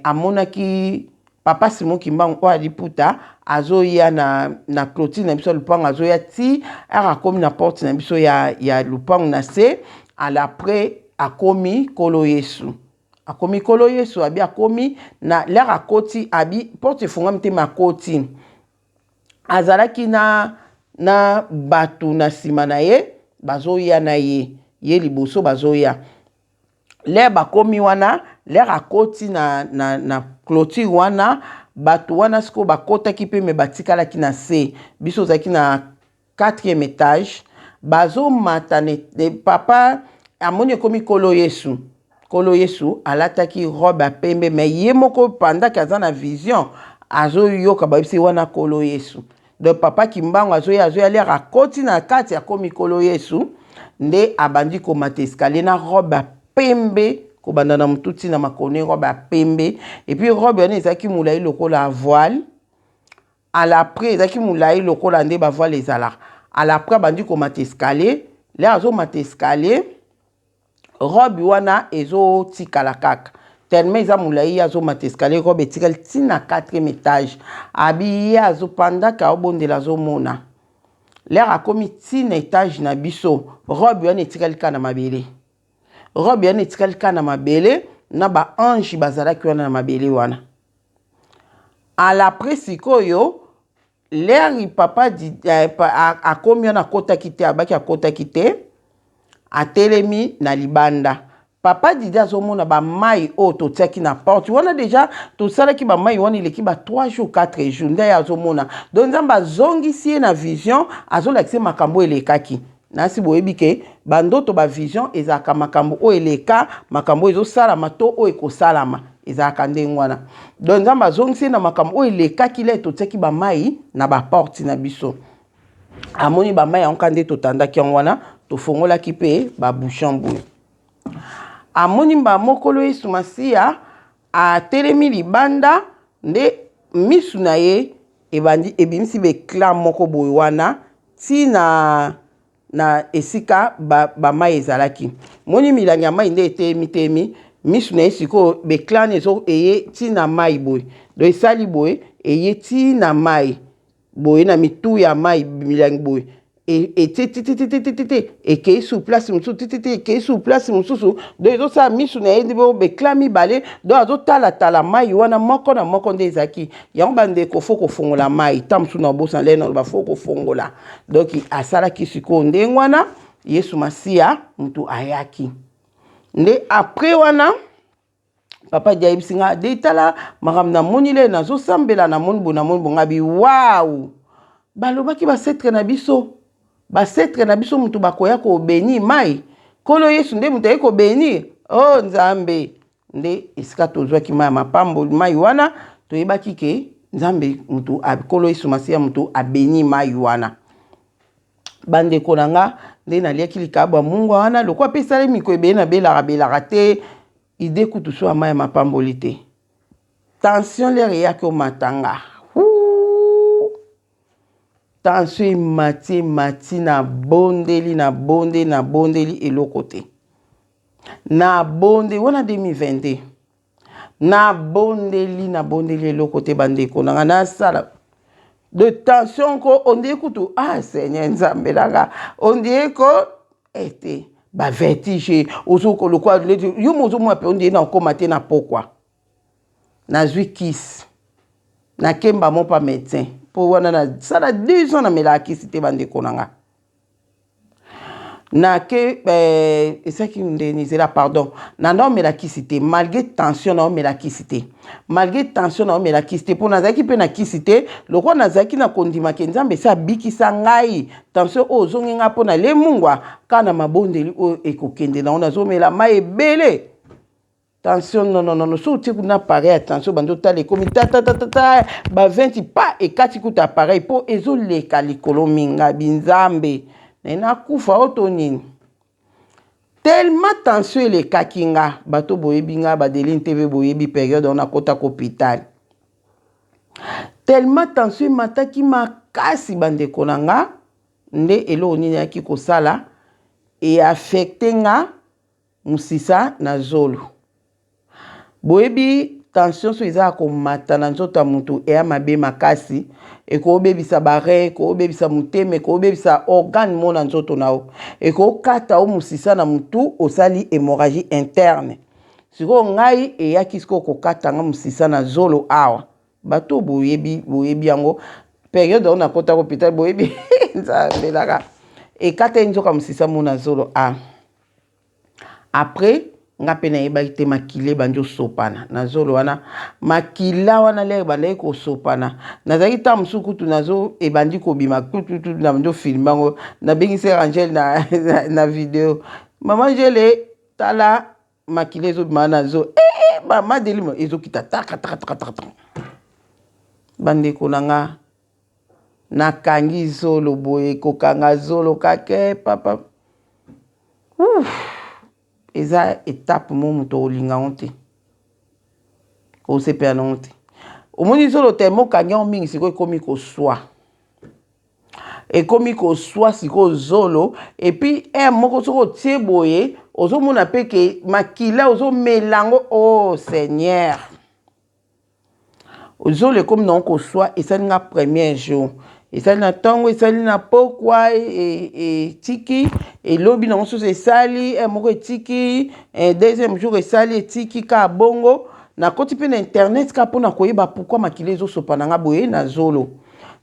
amonaki papa Simon Kimbangu oyo aliputa azoya na clôture na biso ya lupango. Azoya ti aka akomi na porte na biso ya lupango na se. Ala après akomi Nkolo Yesu, akomi Nkolo Yesu, abi akomi na lere akoti, abi porte efungwami te, ma akoti, azalaki na bato na nsima na ye, bazoya na ye, ye liboso bazoya. Lere bakomi wana, lere akoti na clôture wana, bato wana sikoyo bakotaki mpe, me batikalaki na se. Biso ozalaki na quatrième étage. Bazomata papa amoni ekomi Nkolo Yesu. Nkolo Yesu alataki robe ya pembe, mais ye moko pendant que aza na vision azoyoka bayebisi wana Nkolo Yesu. Donc papa Kimbangu azoya, azoya, l'heure akoti na kati, akomi Nkolo Yesu nde abandi komata escalier na robe ya pembe, kobanda na motu ntina makolo, robe ya pembe. Et puis robe wana ezalaki molai lokola voile. À l'après ezalaki molai lokola nde bavoile ezalaka. À l'après abandi komata escalier, l'heure azomata escalier, robe wana ezotikala kaka tellement eza molai. Ye azomata escalier, robe etikali ntina 4e étage. Abi ye azopandaka, aobondela, azomona l'heure akomi ntina étage na biso, robe wana etikali kaka na mabele. Robe wana etikali kaka na mabele na baange bazalaki wana na mabele wana. À l'après sikoyo, l'heure papa akomi wana, akotaki te, abaki akotaki te, atelemi na libanda. Papa Didi azomona bamai oyo totiaki na porte wana. Déjà tosalaki bamai wana eleki ba 3 jours, 4 jours. Nde ye azomona. Donc Nzambe azongisi ye na vision, azolakisa ye makambo oyo elekaki. Nasi boyebi ke bandoto, bavision ezalaka makambo oyo eleka, makambo oyo ezosalama to oyo ekosalama, ezalaka ndenge wana. Donc Nzambe azongisi ye na makambo oyo elekaki. L'heure totiaki bamai na baporte na biso, amoni bamai yango ka nde totandaki yango wana, tofongolaki mpe babouchon boye. Amoni bamokolo Yesu Masiya atelemi libanda, nde misu na ye ebandi ebimisi baéclat moko boye wana ntina na esika bamai ba ezalaki. Moni milangi ya mai nde eteyemi teyemi misu na ye. Sikoyo baéclat wana ezo eye ntina mai boye. Donc esali boye, eye ntina mai boye na mitu ya mai, milangi boye etie titititititi, ekei sur place mosusu, tititi, ekei sur place mosusu. Donc ezosala misu na ye nde baéclat mibale. Donc azotalatala mai wana moko na moko nde ezalaki yango. Bandeko, faut kofongola mai ta mosusu na bosana lene oloba, faut kofongola. Donc asalaki sikoyo ndenge wana, Yesu Masiya motu ayaki nde. Après wana, papa di ayebisi nga de: "Tala makambo namoni le nazosambela, namoni boye, namoni bonga." Bi waw, balobaki baancêtres na biso, baancêtres na biso motu bakoya kobénir mai. Nkolo Yesu nde moto aye kobénir. O oh, Nzambe nde esika tozwaki mai ya mapamboli. Mai wana toyebaki ke Nzambe motu, Nkolo Yesu Masiya motu abénir mai wana. Bandeko na nga, nde naliaki likabo ya mungwa wana. Lokwa mpe esali miko ebele, nabelaka belaka te, ide kutu so ya mai ya mapamboli te. Tension l'heure eyaki omatanga, tension emati, emati. Nabondeli, nabondeli, nabondeli, eloko te. Nabondeli wana 2022, nabondeli, nabondeli, eloko te. Bandeko na nga, nasala de tension ko ondie kutu, ah Seigneur Nzambe na nga, ondie ko ete bavertige ozokolokwa yo mo ozomona mpe ondie na okóma te na pokwa. Nazwi kisi, nakemba mo pa médecin mpo wana nasala 2 ans namelaka kisi te. Bandeko na nga, nake ezalaki ndeni, ezela, pardon, nanda omela kisi te malgré tension, naomela kisi te malgré tension, naomela kisi te mpo nazalaki mpe na kisi te. Lokola nazalaki na kondima ke Nzambe esi abikisa ngai, tension oyo ozongi ngai mpo nalemungwa kaka na mabondeli oyo ekokende nango. Nazomela mai ebele, tension non, non, non. So otie kuna appareil ya tension, bandi otala, ekomi tatatatata ba 20 pa ekati kuta appareil mpo ezoleka likolo minga. Binzambe naye, nakufa o to nini? Tellement tension elekaki nga. Bato boyebi nga, Badeline TV, boyebi période wana nakotaka hôpital. Tellement tension emataki makasi, bandeko na nga, nde eloko nini ayaki kosala, eaffecter nga mosisa na zolo. Boyebi tension so eza ya komata na nzoto ya motu, eya mabe makasi, ekobebisa bareins, ekobebisa motema, ekobebisa organe mo na nzoto na yo, ekokata o mosisa na motu, osali hémorragie interne. Sikoyo ngai eyaki sikoyo kokata nga mosisa na zolo awa. Bato boyebi, boyebi yango période oyo nakotaka hôpital, boyebi. Nzambe nanga, ekata ye nzoka mosisa mo na zolo. A après Nga mpe nayebaki te makila ebandi osopana na zolo wana. Makila wana lere ebandaki kosopana, nazalaki ntango mosusu kutu nazo ebandi kobima kututu, nabandi ofilme yango, nabengisi Angele na, na, na video. Mama Angele, tala makila ezobima na zo eh, eh, mama Delimo ezokita taka taka taka taka. Bandeko na nga, nakangi zolo boye, kokanga zolo kake papa. Ouf. Eza etape moko moto olinga yango te, osepela nango te. Omoni zolo tellement okangi yango mingi, sikoyo ekomi koswa, ekomi koswa sikoyo zolo. Et puis heure moko soki otie boye, ozomona mpe ke makila ozomela yango. Oh Seigneur, zolo ekomi nango koswa. Esali nga premier jour, esali na ntongo, esali na pokwa, etiki. Elobi nango susu esali moko, etiki. Deuxième jour esali, etiki kaka bongo. Nakoti mpe na internet kaka mpona koyeba pourquoi makila ezosopa na nga boye na zolo.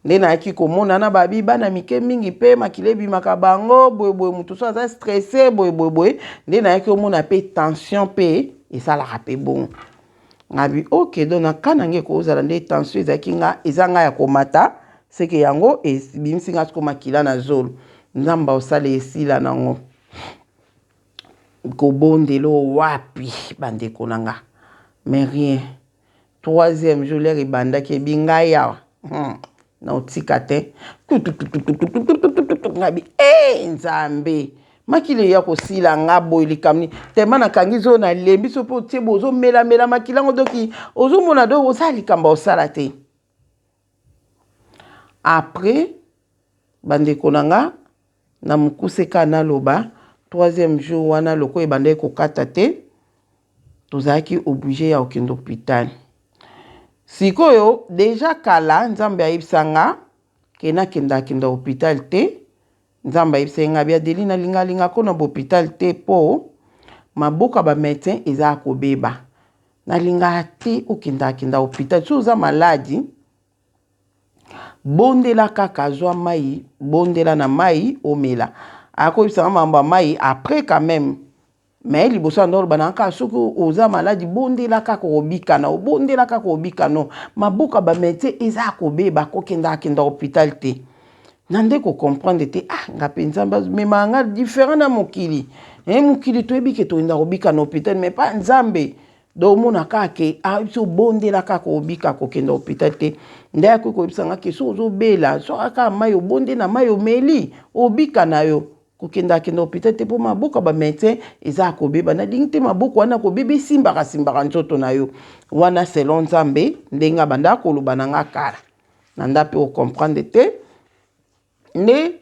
Nde nayaki komona na babi bana mike mingi mpe makila ebimaka bango boyeboye, moto so aza stressé boyeboyeboye. Nde nayaki komona mpe tension mpe esalaka mpe bongo. Ngabi ok, donc na ka na ngai ekozala nde tension ezalaki nga, eza nga ya komata, seke yango ebimisi nga siko makila na zolo. Nzambe osala esila nango kobondela wapi, bandeko na nga? Mais rien. Troisième jour lere ebandaki, ebi ngai awa na otika te. Ngabi e Nzambe, makila eya kosila nga boye, likambo nini? Tema nakangi zo, nalembi. So mpe otie boye, ozomelamela makila yango, doki ozomona do osala likambo osala te. Après, bandeko na nga, na mokuse kaka naloba, troisième jour wana lokola ebandaki kokata te, tozalaki obligé ya kokende hôpital. Sikoyo déjà kala Nzambe ayebisa nga ke nakendakenda hôpital te. Nzambe ayebisa nga bi Adeli, nalingalinga ko na bahôpital te mpo maboko ya bamédecin eza ya kobeba. Nalingaka te okendakenda hôpital. Soki oza maladi, bondela kaka, zwa mai, bondela na mai omela. Akoyebisanga makambo ya mai après quand même, mais liboso ya ndoloba na kaka, soki oza maladi, bondela kaka, obikana, obondela kaka, obikana. Maboko ya bamédecin eza ya kobeba, kokendaka kenda hôpital te. Na nde kocomprendre te. Ah, nga mpe Nzambe amemaka nga différent na mokili. Mokili toyebi ke toyenda kobika na hôpital, mais pas Nzambe. Donc omona kaka ke biso obondela kaka, obika, kokenda hôpital te. Nde akoki koyebisa nga ke soki ozobela, soki kaka mai, obonde na mai, omeli, obika na yo. Kokenda kenda hôpital te mpo maboko ya bamédecin eza ya kobeba. Nalingi te maboko wana kobeba esimbaka simbaka nzoto na yo wana. Selon Nzambe, ndenge abanda koloba na nga kala, na nda mpe ocomprendre te. Nde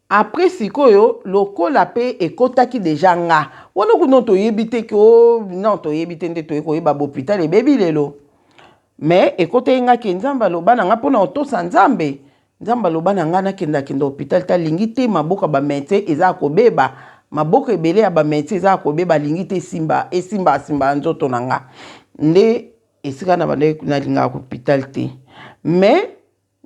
après sikoyo lokola mpe ekotaki déjà nga wana kuna, toyebi te ke o non, toyebi te. Nde toyei koyeba bahôpital ebebi lelo. Mais ekotaki nga ke Nzambe aloba na nga mpona kotosa Nzambe. Nzambe aloba na ngai nakendakenda hôpital te, alingi te. Maboko ya bamédecin eza ya kobeba, maboko ebele ya bamédecin eza ya kobeba, alingi te esimba esimba asimba nzoto na nga. Nde esika na bandaki, nalingaka hôpital te. Mais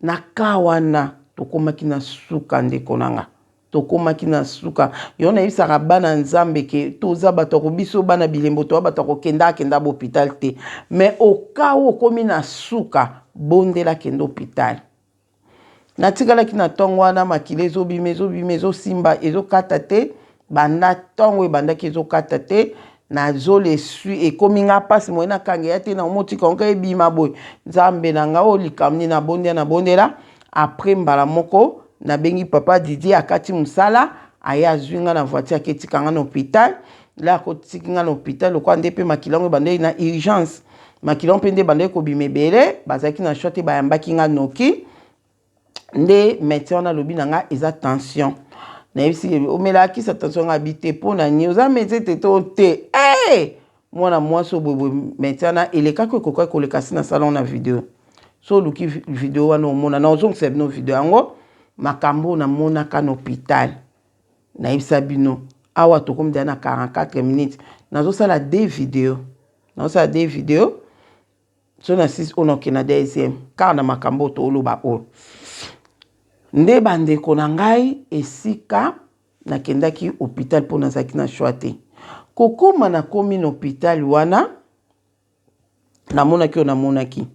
na ka wana tokomaki na suka, ndeko na nga, tokomaki na suka. Yo nayebisaka bana Nzambe ke toza bato ya biso bana bilembo, toza bato ya kokenda akenda bahôpital te. Mais oka oyo okomi na suka, bondela, kende hôpital. Natikalaki na ntongo wana, makila ezobima, ezobima, ezosimba, ezokata te. Banda ntongo ebandaki, ezokata te. Nazolo esui, ekomi nga mpasi moye nakanga ya te, na omotika onka ebima boye. Nzambe na nga, oyo likambo nini? Nabondela, nabondela. Après mbala moko nabengi papa Didier, akati mosala, aye azwi nga na voiture, aketika nga na hôpital. La akotiki nga na hôpital, lokola nde mpe makila yango ebandaki na urgence, makila mpe nde ebandaki kobima ebele, bazalaki na choix te, bayambaki nga noki. Nde médecin wana alobi na nga eza tension. Nayebisi, omelaka kisa tension? Nga abi te. Mpo na nini? Oza médecin te to te? Hey! Mwana mwasi oyo boyeboye. Médecin wana elekaki, ekokaki koleka si na salon na video. So oluki video wana, omona na ozongisa bino video yango, makambo oyo namonaka na hôpital. Nayebisa bino awa, tokomi deya na 44 minutes, nazosala deux video, nazosala deux video. So na 6 oyo nakokende na deuxième kaka na makambo oyo tooloba oyo. Nde bandeko na ngai, esika nakendaki hôpital mpo nazalaki na choix te. Kokoma nakomi na hôpital wana, namonaki oyo namonaki.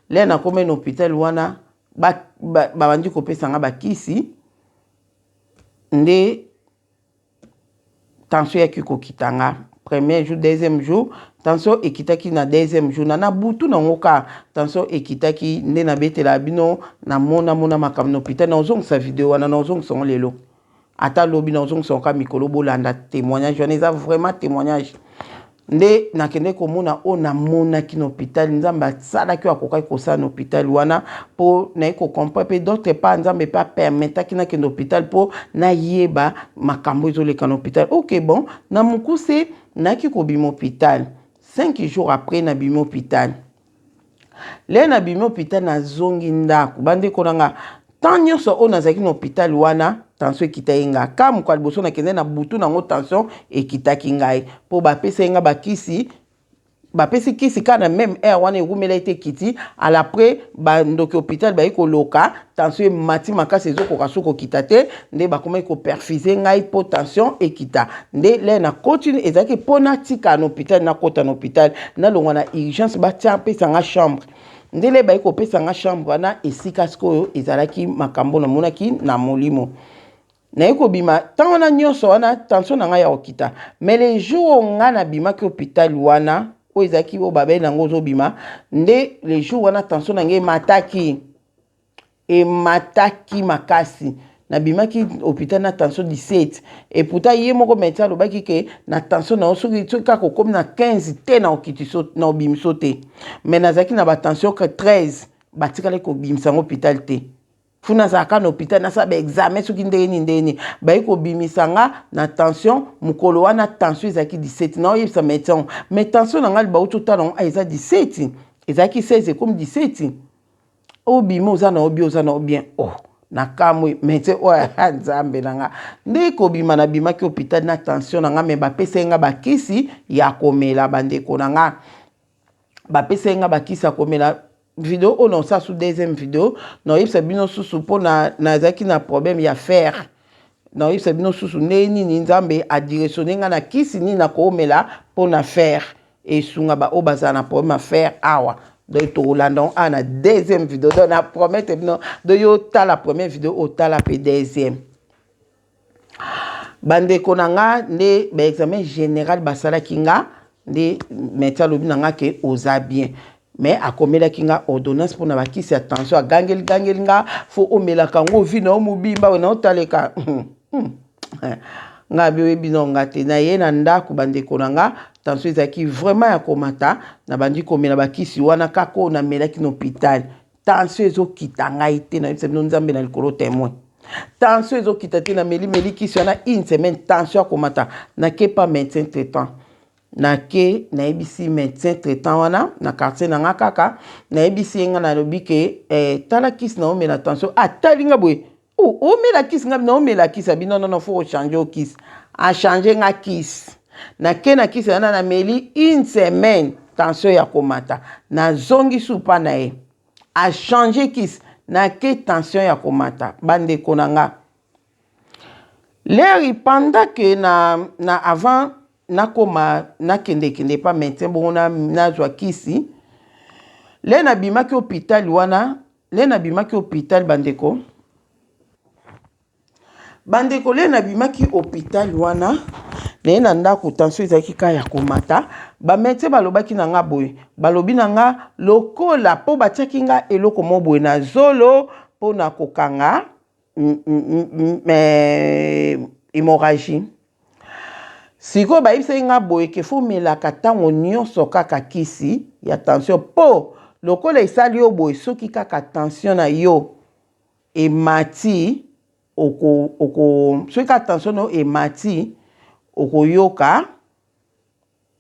Lere nakomi na hôpital wana, babandi kopesa nga bakisi nde tension eyaki kokita nga premier jour, deuxième jour tension ekitaki. Na deuxième jour na butu nango ka tension ekitaki nde nabetela bino. Namonamona makambo na hôpital. Nazongisa video wana, nazongisa yango lelo, ata lobi nazongisa yango ka mikolo. Bolanda témoignage wana, eza vraiment témoignage. Nde nakende komona oyo namonaki na hôpital. Nzambe asalaki oyo akokaki kosala na hôpital wana mpo naye kocomprendre mpe d'autre part, Nzambe mpe apermettaki nakende hôpital mpo nayeba makambo ezoleka na hôpital. Ok, bon, na mokuse, nayaki kobima hôpital 5 jours après. Nabimi hôpital, lelo nabimi hôpital, nazongi ndako. Bandeko na nga, temps nyonso oyo nazalaki na hôpital wana, tension ekitaki nga. Ka mokolo ya liboso nakende na butu nango, tension ekitaki ngai mpo bapesaki nga bakisi. Bapesi kisi kaka na même heure wana, ewumela ete ekiti. Alaprès, bandoki hôpital bayi koloka, tension emati makasi, ezokoka so kokita te. Nde bakomaki koperfuser ngai mpo tension ekita. Nde lere nakoti, ezalaki mpo natika na hôpital, nakota na hôpital, nalongwa na urgence, batia apesa nga chambre. Ndele bayi kopesa nga chambre wana, esika sikoyo ezalaki makambo namonaki na molimo. Naye kobima, ntango wana nyonso wana tension na ngai ya kokita. Mais le jour oyo ngai nabimaki hôpital wana, oyo ezalaki oyo babeli yango ozobima, nde le jour wana tension na ngai emataki, emataki makasi. Nabimaki hôpital na tension 17, et pourtant ye moko médecin alobaki ke na tension na yo, soki kaka okomi na 15 te, na okiti, na obimiso te. Mais nazalaki na batension 13, batikali kobimisa yango hôpital te. Fu nazalaka na hôpital, nasala baexamen soki ndenge nini, ndenge nini, bayi kobimisa nga na tension. Mokolo wana tension ezalaki 17. Naoyebisa médecin: "Mais tension na ngai, bauti otala yango, eza 17, ezalaki 16, ekomi 17. Obima, oza na yo bien, oza na yo bien." Oh, nakamwi médecin oyo, Nzambe na nga. Nde kobima, nabimaki hôpital na tension na nga, mais bapesai nga bakisi ya komela. Bandeko na nga, bapesai nga bakisi ya komela. Video oyo naosala su deuxième video, naoyebisa bino susu mpo nazalaki na problème ya fer. Naoyebisa bino susu ndenge nini Nzambe adirectionner nga na kisi nini nakoomela mpo na fer. Esunga baoyo bazala na problème ya fer awa. Donc tokolanda ngo awa na deuxième video. Donc na promettre bino, donc yo otala première video, otala mpe deuxième. Bandeko na nga, nde baexamen général basalaki nga, nde médecin alobi na nga ke oza bien, mais akomelaki nga ordonnance mpona bakisi ya tension. Agangeli gangeli nga: "Faut omelaka yango vie na yo mobimba." Oyo naotaleka nga bi oyebi no nga te. Naye na ndako, bandeko na nga, tension ezalaki vraiment ya komata. Nabandi komela bakisi wana kaka oyo namelaki na hôpital. Tension ezokita ngai te. Nayebisa bino, Nzambe na likolo témoin, tension ezokita te. Nameli meli kisi wana une semaine, tension akomata. Nake pa médecin traitant, nake nayebisi médecin traitant wana na quartier na nga kaka. Nayebisi ye nga, nalobi ke tala kisi naomela tension. Atali nga boye: "Omela kisi?" Nga: "Naomela kisi." Abi: "Non, non, faut ochanger o kisi." Achanger nga kisi. Nake na kisi wana, nameli une semaine, tension ya komata. Nazongi supa na ye, achanger kisi. Nake, tension ya komata. Bandeko na nga, leri pendant ke na avant nakoma nakendekende pa médecin bongo, nazwa kisi, le nabimaki hôpital wana, le nabimaki hôpital, bandeko, le nabimaki hôpital wana, naye na ndako, tension ezalaki kaka ya komata. Bamédecin balobaki na nga boye, balobi na nga lokola mpo batiaki nga eloko mo boye na zolo mpo na kokanga hémorragie. Sikoyo bayebisaki nga boye ke faut omelaka ntango nyonso kaka kisi ya tension, mpo lokola esali yo boye, soki kaka tension na yo emati, oko soki kaka tension na yo emati, okoyoka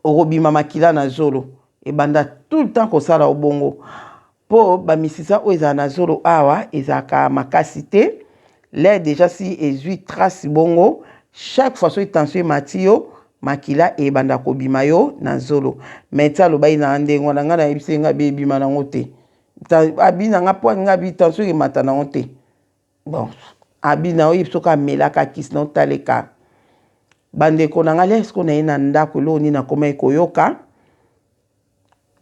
okobima makila na zolo. Ebanda tout le temps kosala obongo, mpo bamisisa oyo ezala na zolo awa ezalaka makasi te. L'air déjà si ezwi trace bongo, chaque fois soki tension emati yo, makila ebanda kobima yo na zolo. Médecin alobaki na ndenge wana. Ngai nayebisi nga bi ebima nango te. Abi na nga mpo nga bi tension emata nango te. Bon, abi na oyebi soki amelaka kisi na otaleka. Bandeko na ngai, eske naye na ndako, eloko nini nakomaki koyoka?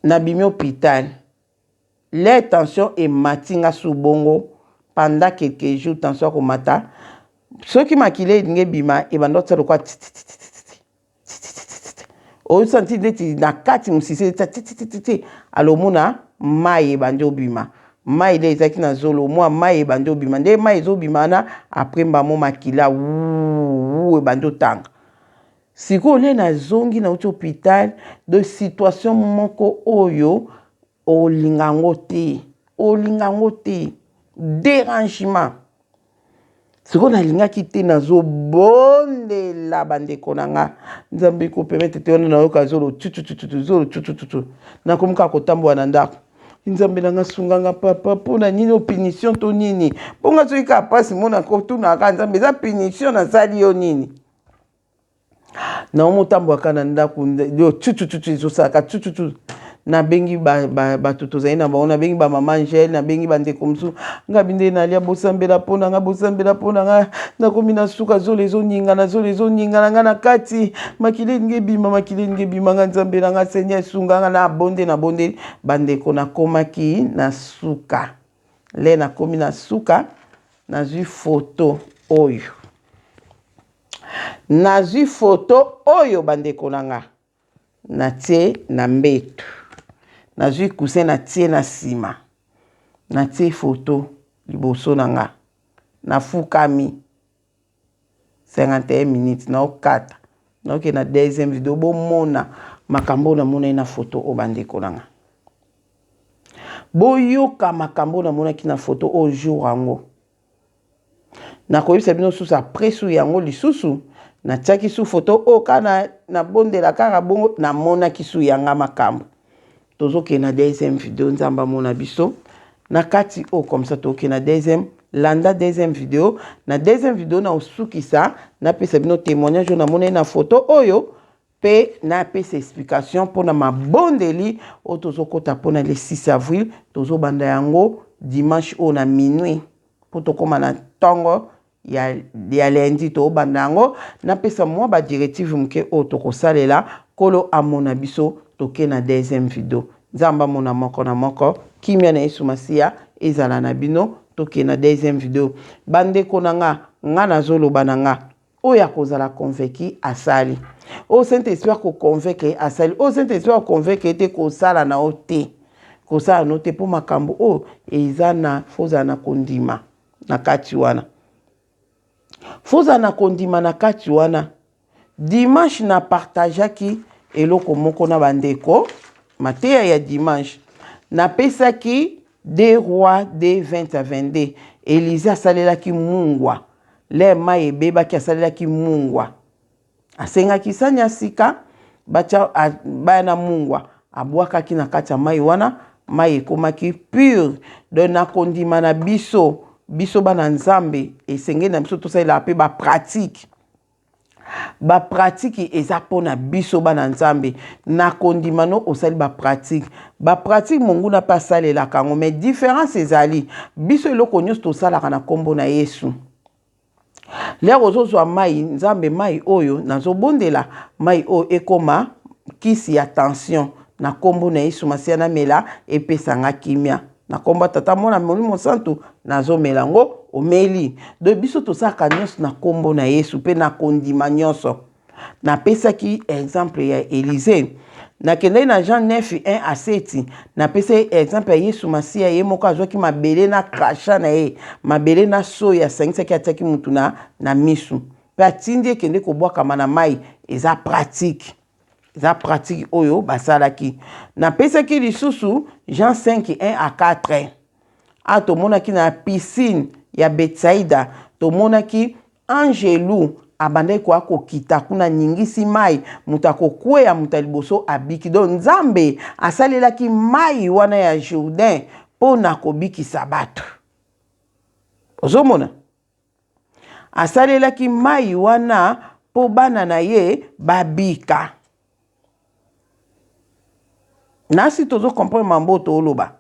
Nabimi hôpital, le tension emati nga su bongo pendant quelques jours. Tension akomata, soki makila elingi ebima, ebanda otia lokwa tititititi, osanti neti na kati mosisi etia titititi. Alomona mai ebandi obima, mai nde ezalaki na zolo, mwa mai ebandi obima. Nde mai ezobima wana, après mbamo makila wu ebandi otanga. Sikoyo nde nazongi, nauti hôpital de situation moko oyo olinga yango te, olinga yango te, dérangement. Sikoyo nalingaki te, nazobondela bandeko na nga, Nzambe kopermettre te. Wana nayoka zolo tutututu, zolo tutututu, nakomi kaka kotambola na ndako. Nzambe na nga, sunganga papa, mpona nini? Punition to nini? Mpo nga soki kaka mpasi mona, kotunaka Nzambe, eza punition? Nasali yo nini? Naomotambolaka na ndako, yo tutututu ezosalaka tututu. Nabengi bato tozali na bango, nabengi bamama Angele, nabengi bandeko mosusu. Ngabi nde nalia, bosambela mpo na nga, bosambela mpo na nga. Nakomi na suka, zolo ezoningana, zolo ezoningana nga na kati, makili elingi ebima, makili elingi ebima nga. Nzambe na nga, Seigneur, esunga nga. Na bonde, na bondeli bandeko, nakomaki na suka. Le nakomi na suka, nazwi foto oyo, nazwi foto oyo, bandeko na nga. Natie na mbeto, nazwi coussin, natie na nsima, natie foto liboso na nga, nafukami 51 minutes. Naokata, naoke na deuxième video, bomona makambo oyo namonaki na foto oyo. Bandeko na nga, boyoka makambo oyo namonaki na foto oyo jour yango. Nakoyebisa bino susu après. Su yango lisusu, natiaki su foto oyo kaka, nabondela kaka bongo, namonaki su yanga makambo. Tozokende na deuxième video. Nzambe amona biso na kati oyo, comme ça tokende na deuxième. Landa deuxième video. Na deuxième video, na osukisa, napesa bino témoignage oyo namonaki na foto oyo, mpe napesa explication mpona mabondeli oyo tozokɔta mpona le 6 avril. Tozobanda yango dimanche oyo na minuit, mpo tokóma na ntongo ya lundi. Tobanda yango, napesa mwa badirective moke oyo tokosalela. Nkolo amona biso. Toke na deuxième video. Nzambe amona moko na moko. Kimia na Yesu Masiya ezala na bino. Toke na deuxième video. Bandeko na nga, nga nazoloba na nga, oyo akozala convaincu asali, oyo Saint Esprit akoconvaincre asali, oyo Saint Esprit akoconvaincre te, kosala na yo te, kosala na yo te, mpo makambo oyo eza na fozala na kondima na kati wana, fozala na kondima na kati wana. Dimanche na partageaki eloko moko na bandeko, mateya ya dimanche. Napesaki 2 Roi 2 20 à 22. Élisée asalelaki mungwa. Le mai ebebaki, asalelaki mungwa, asengaki sani ya sika, batia baya na mungwa, abwakaki na kati ya mai wana, mai ekomaki pure. Donc na kondima na biso, biso bana Nzambe, esengeli na biso tosalelaka mpe bapratique. Bapratique eza mpona biso bana Nzambe. Na kondima no, osali bapratique. Bapratique, monguna mpe asalelaka yango, mais différence ezali, biso eloko nyonso tosalaka na nkombo na Yesu. L'heure ozozwa mai, Nzambe, mai oyo nazobondela, mai oyo ekóma kisi ya tension na nkombo na Yesu Masiya. Namela, epesanga kimia na nkombo ya Tata, Mwana, Molimo Santu. Nazomela yango, omeli. Donc biso tosalaka nyonso na nkombo na Yesu mpe na kondima nyonso. Napesaki exemple ya Élisée. Nakendaki na Jean 9 1 à 7. Napesaki exemple ya Yesu Masiya ye moko, azwaki mabele na crachat na ye, mabele na soyi, asangisaki, atiaki mutu na misu mpe atindi ekende kobwakama na mai. Eza pratique, eza pratique oyo basalaki. Napesaki lisusu Jean 5 1 à 4. A tomonaki na piscine ya Betsaida, tomonaki angelu abandaki koya kokita kuna, aningisi mai, moto akokweya, moto ya liboso abiki. Donc Nzambe asalelaki mai wana ya Jourdain mpo na kobikisa bato. Ozomona, asalelaki mai wana mpo bana na ye babika. Nasi tozocomprendre mambo tooloba.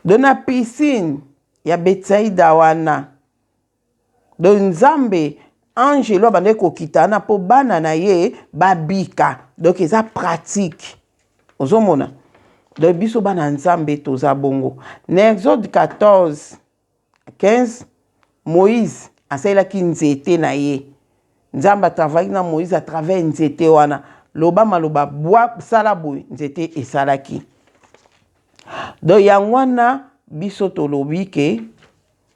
Donc na piscine ya Betsaida wana, Donc Nzambe angelo abandaki kokita wana mpo bana na ye babika. Donc eza pratique, ozomona. Donc biso bana ya Nzambe toza bongo. Na Exode 14 15, Moïse asalelaki nzete na ye. Nzambe atravaki na Moïse à travers nzete wana. Loba maloba, bwa, sala boye, nzete esalaki. Donc yango wana biso tolobi ke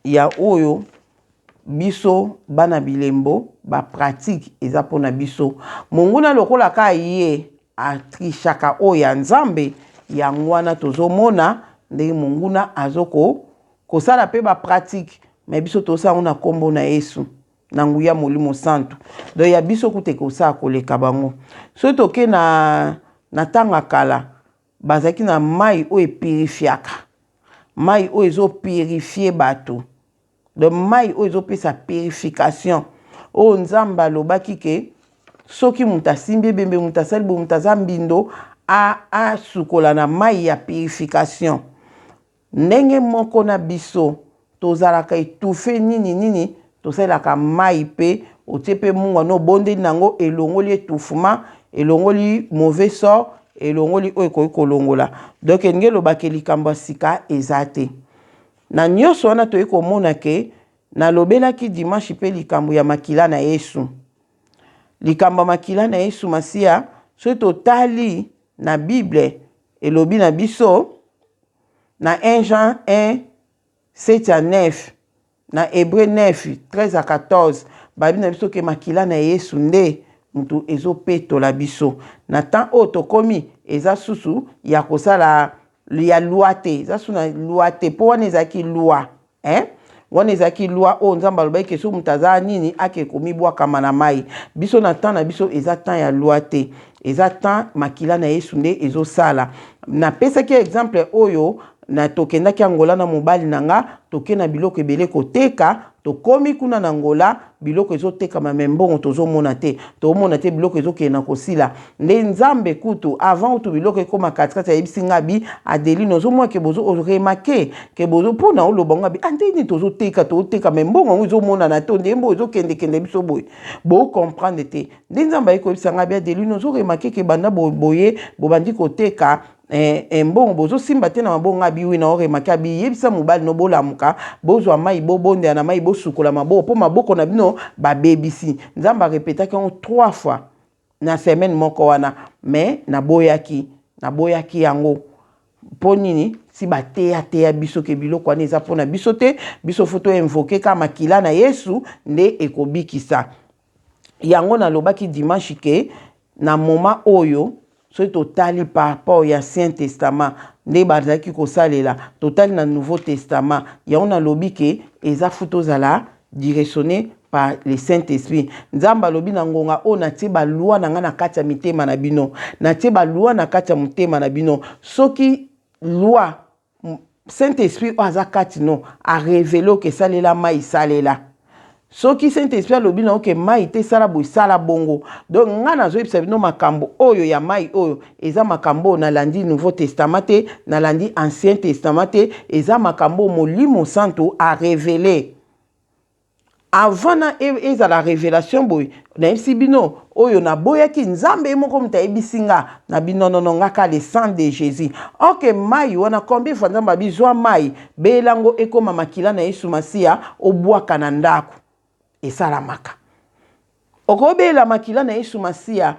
ya oyo biso bana bilembo, bapratique eza mpona biso. Monguna lokola ka ye atrichaka oyo ya Nzambe, yango wana tozomona ndenge monguna azoko kosala mpe bapratique, mais biso tosala yango na nkombo na Yesu, na nguya Molimo Santu. Donc ya biso kuta ekosala koleka bango. Soki toke na ntango ya kala, bazalaki na mai oyo epurifiaka, mai oyo ezopurifie bato. Donc mai oyo ezopesa purification, oyo Nzambe alobaki ke soki moto asimbi ebembe, moto asali boye, moto aza mbindo, asukola na mai ya purification. Ndenge moko na biso tozalaka étouffé nini nini, tosalelaka mai mpe otie mpe mungwa na obondeli nango, elongoli étouffement, elongoli mauvais sort, elongoli oyo ekoki kolongola. Donc elingi elobaka likambo ya sika eza te. Na nyonso wana toyei komona ke nalobelaki dimanche mpe likambo ya makila na Yesu, likambo ya makila na Yesu Masiya. Soki totali na Bible, elobi na biso na 1 Jean 1 7 à 9, na Hébreu 9 13 à 14, babi na biso ke makila na Yesu nde motu ezopetola biso. Na temps oyo tokomi, eza susu ya kosala ya loi te, eza susu na loi te, mpo wana ezalaki loi, hein? Wana ezalaki loi oyo Nzambe alobaki ke soki moto aza nini, ake komibwakama na mai. Biso na temps na biso eza temps ya loi te, eza temps makila na Yesu nde ezosala. Napesaki exemple oyo na tokendaki Angola na mobali na nga, toke na biloko ebele koteka. Tokomi kuna na Angola, biloko ezotekama mais mbongo tozomona te, tozomona te, biloko ezokende na kosila. Nde Nzambe kutu avant kutu biloko ekóma katikati, ayebisi nga bi: "Adeline, ozomona ke bozo oremarquer ke bozo mpona oloba ngo abi ande nini, tozoteka, tozoteka, mais mbongo yango ezomonana te, nde mbongo ezokendekende, biso boye bocomprendre te." Nde Nzambe ayi koyebisa nga bi: "Adeline, ozoremarquer ke banda boye bobandi koteka, mbongo bozosimba te na mabongo?" Abi: "Oui, na oremarquer." Abi: "Yebisa mobali no bolamuka, bozwa mai, bobondela na mai, bosukola maboko, mpo maboko na bino babebisi." Nzambe arepetaki yango trois fois na semaine moko wana, mais naboyaki, naboyaki yango. Mpo nini? Si bateyateya biso ke biloko wana eza mpona biso te, biso faut toinvoquer kaka makila na Yesu nde ekobikisa. Yango nalobaki dimanche ke na moment oyo, soki totali par rapport ya Ancien Testament nde bazalaki kosalela, totali na Nouveau Testament, yango nalobi ke eza faut tozala directionné par le Saint-Esprit. Nzambe alobi: "Na ngonga oyo natie baloi na ngai na kati ya mitema na bino, natie baloi na kati ya motema na bino." Soki loi Saint-Esprit oyo aza kati no arévéler oke esalela mai, esalela. Soki Saint-Esprit alobi na oke mai te, esala boye, esala bongo. Donc ngai nazoyebisa bino makambo oyo ya mai oyo eza makambo oyo nalandi Nouveau Testament te, nalandi Ancien Testament te, eza makambo oyo Molimo Santu arévéler. Avant na ezala révélation boye, nayebisi bino oyo naboyaki. Nzambe ye moko moto ayebisi nga na binonono nga ka le sang de Jésus. Ok, mai wana, combien fois Nzambe abi: "Zwa mai, beyelango ekóma makila na Yesu Masiya, obwaka na ndako"? Esalamaka. Okobeyela makila na Yesu Masiya,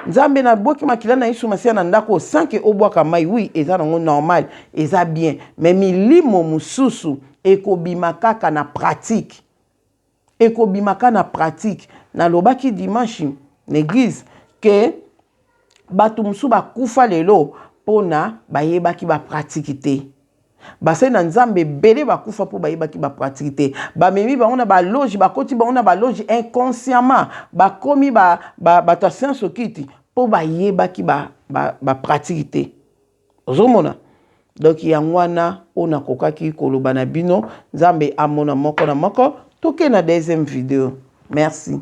Nzambe, nabwaki makila na Yesu Masiya na ndako, sans ke obwaka mai. Oui, eza nango normal, eza bien, mais milimo mosusu ekobima kaka na pratique, ekobimaka na pratique. Nalobaki dimanche na église ke bato mosusu bakufa lelo mpona bayebaki bapratique te. Basali na Nzambe ebele bakufa mpo bayebaki bapratique te. Bamemi bango na baloge, bakoti bango na baloge inconsciemment, bakomi bato ya science okiti mpo bayebaki bapratique te. Ozomona? Donc yango wana oyo nakokaki koloba na bino. Nzambe amona moko na moko. Toke na deuxième vidéo. Merci.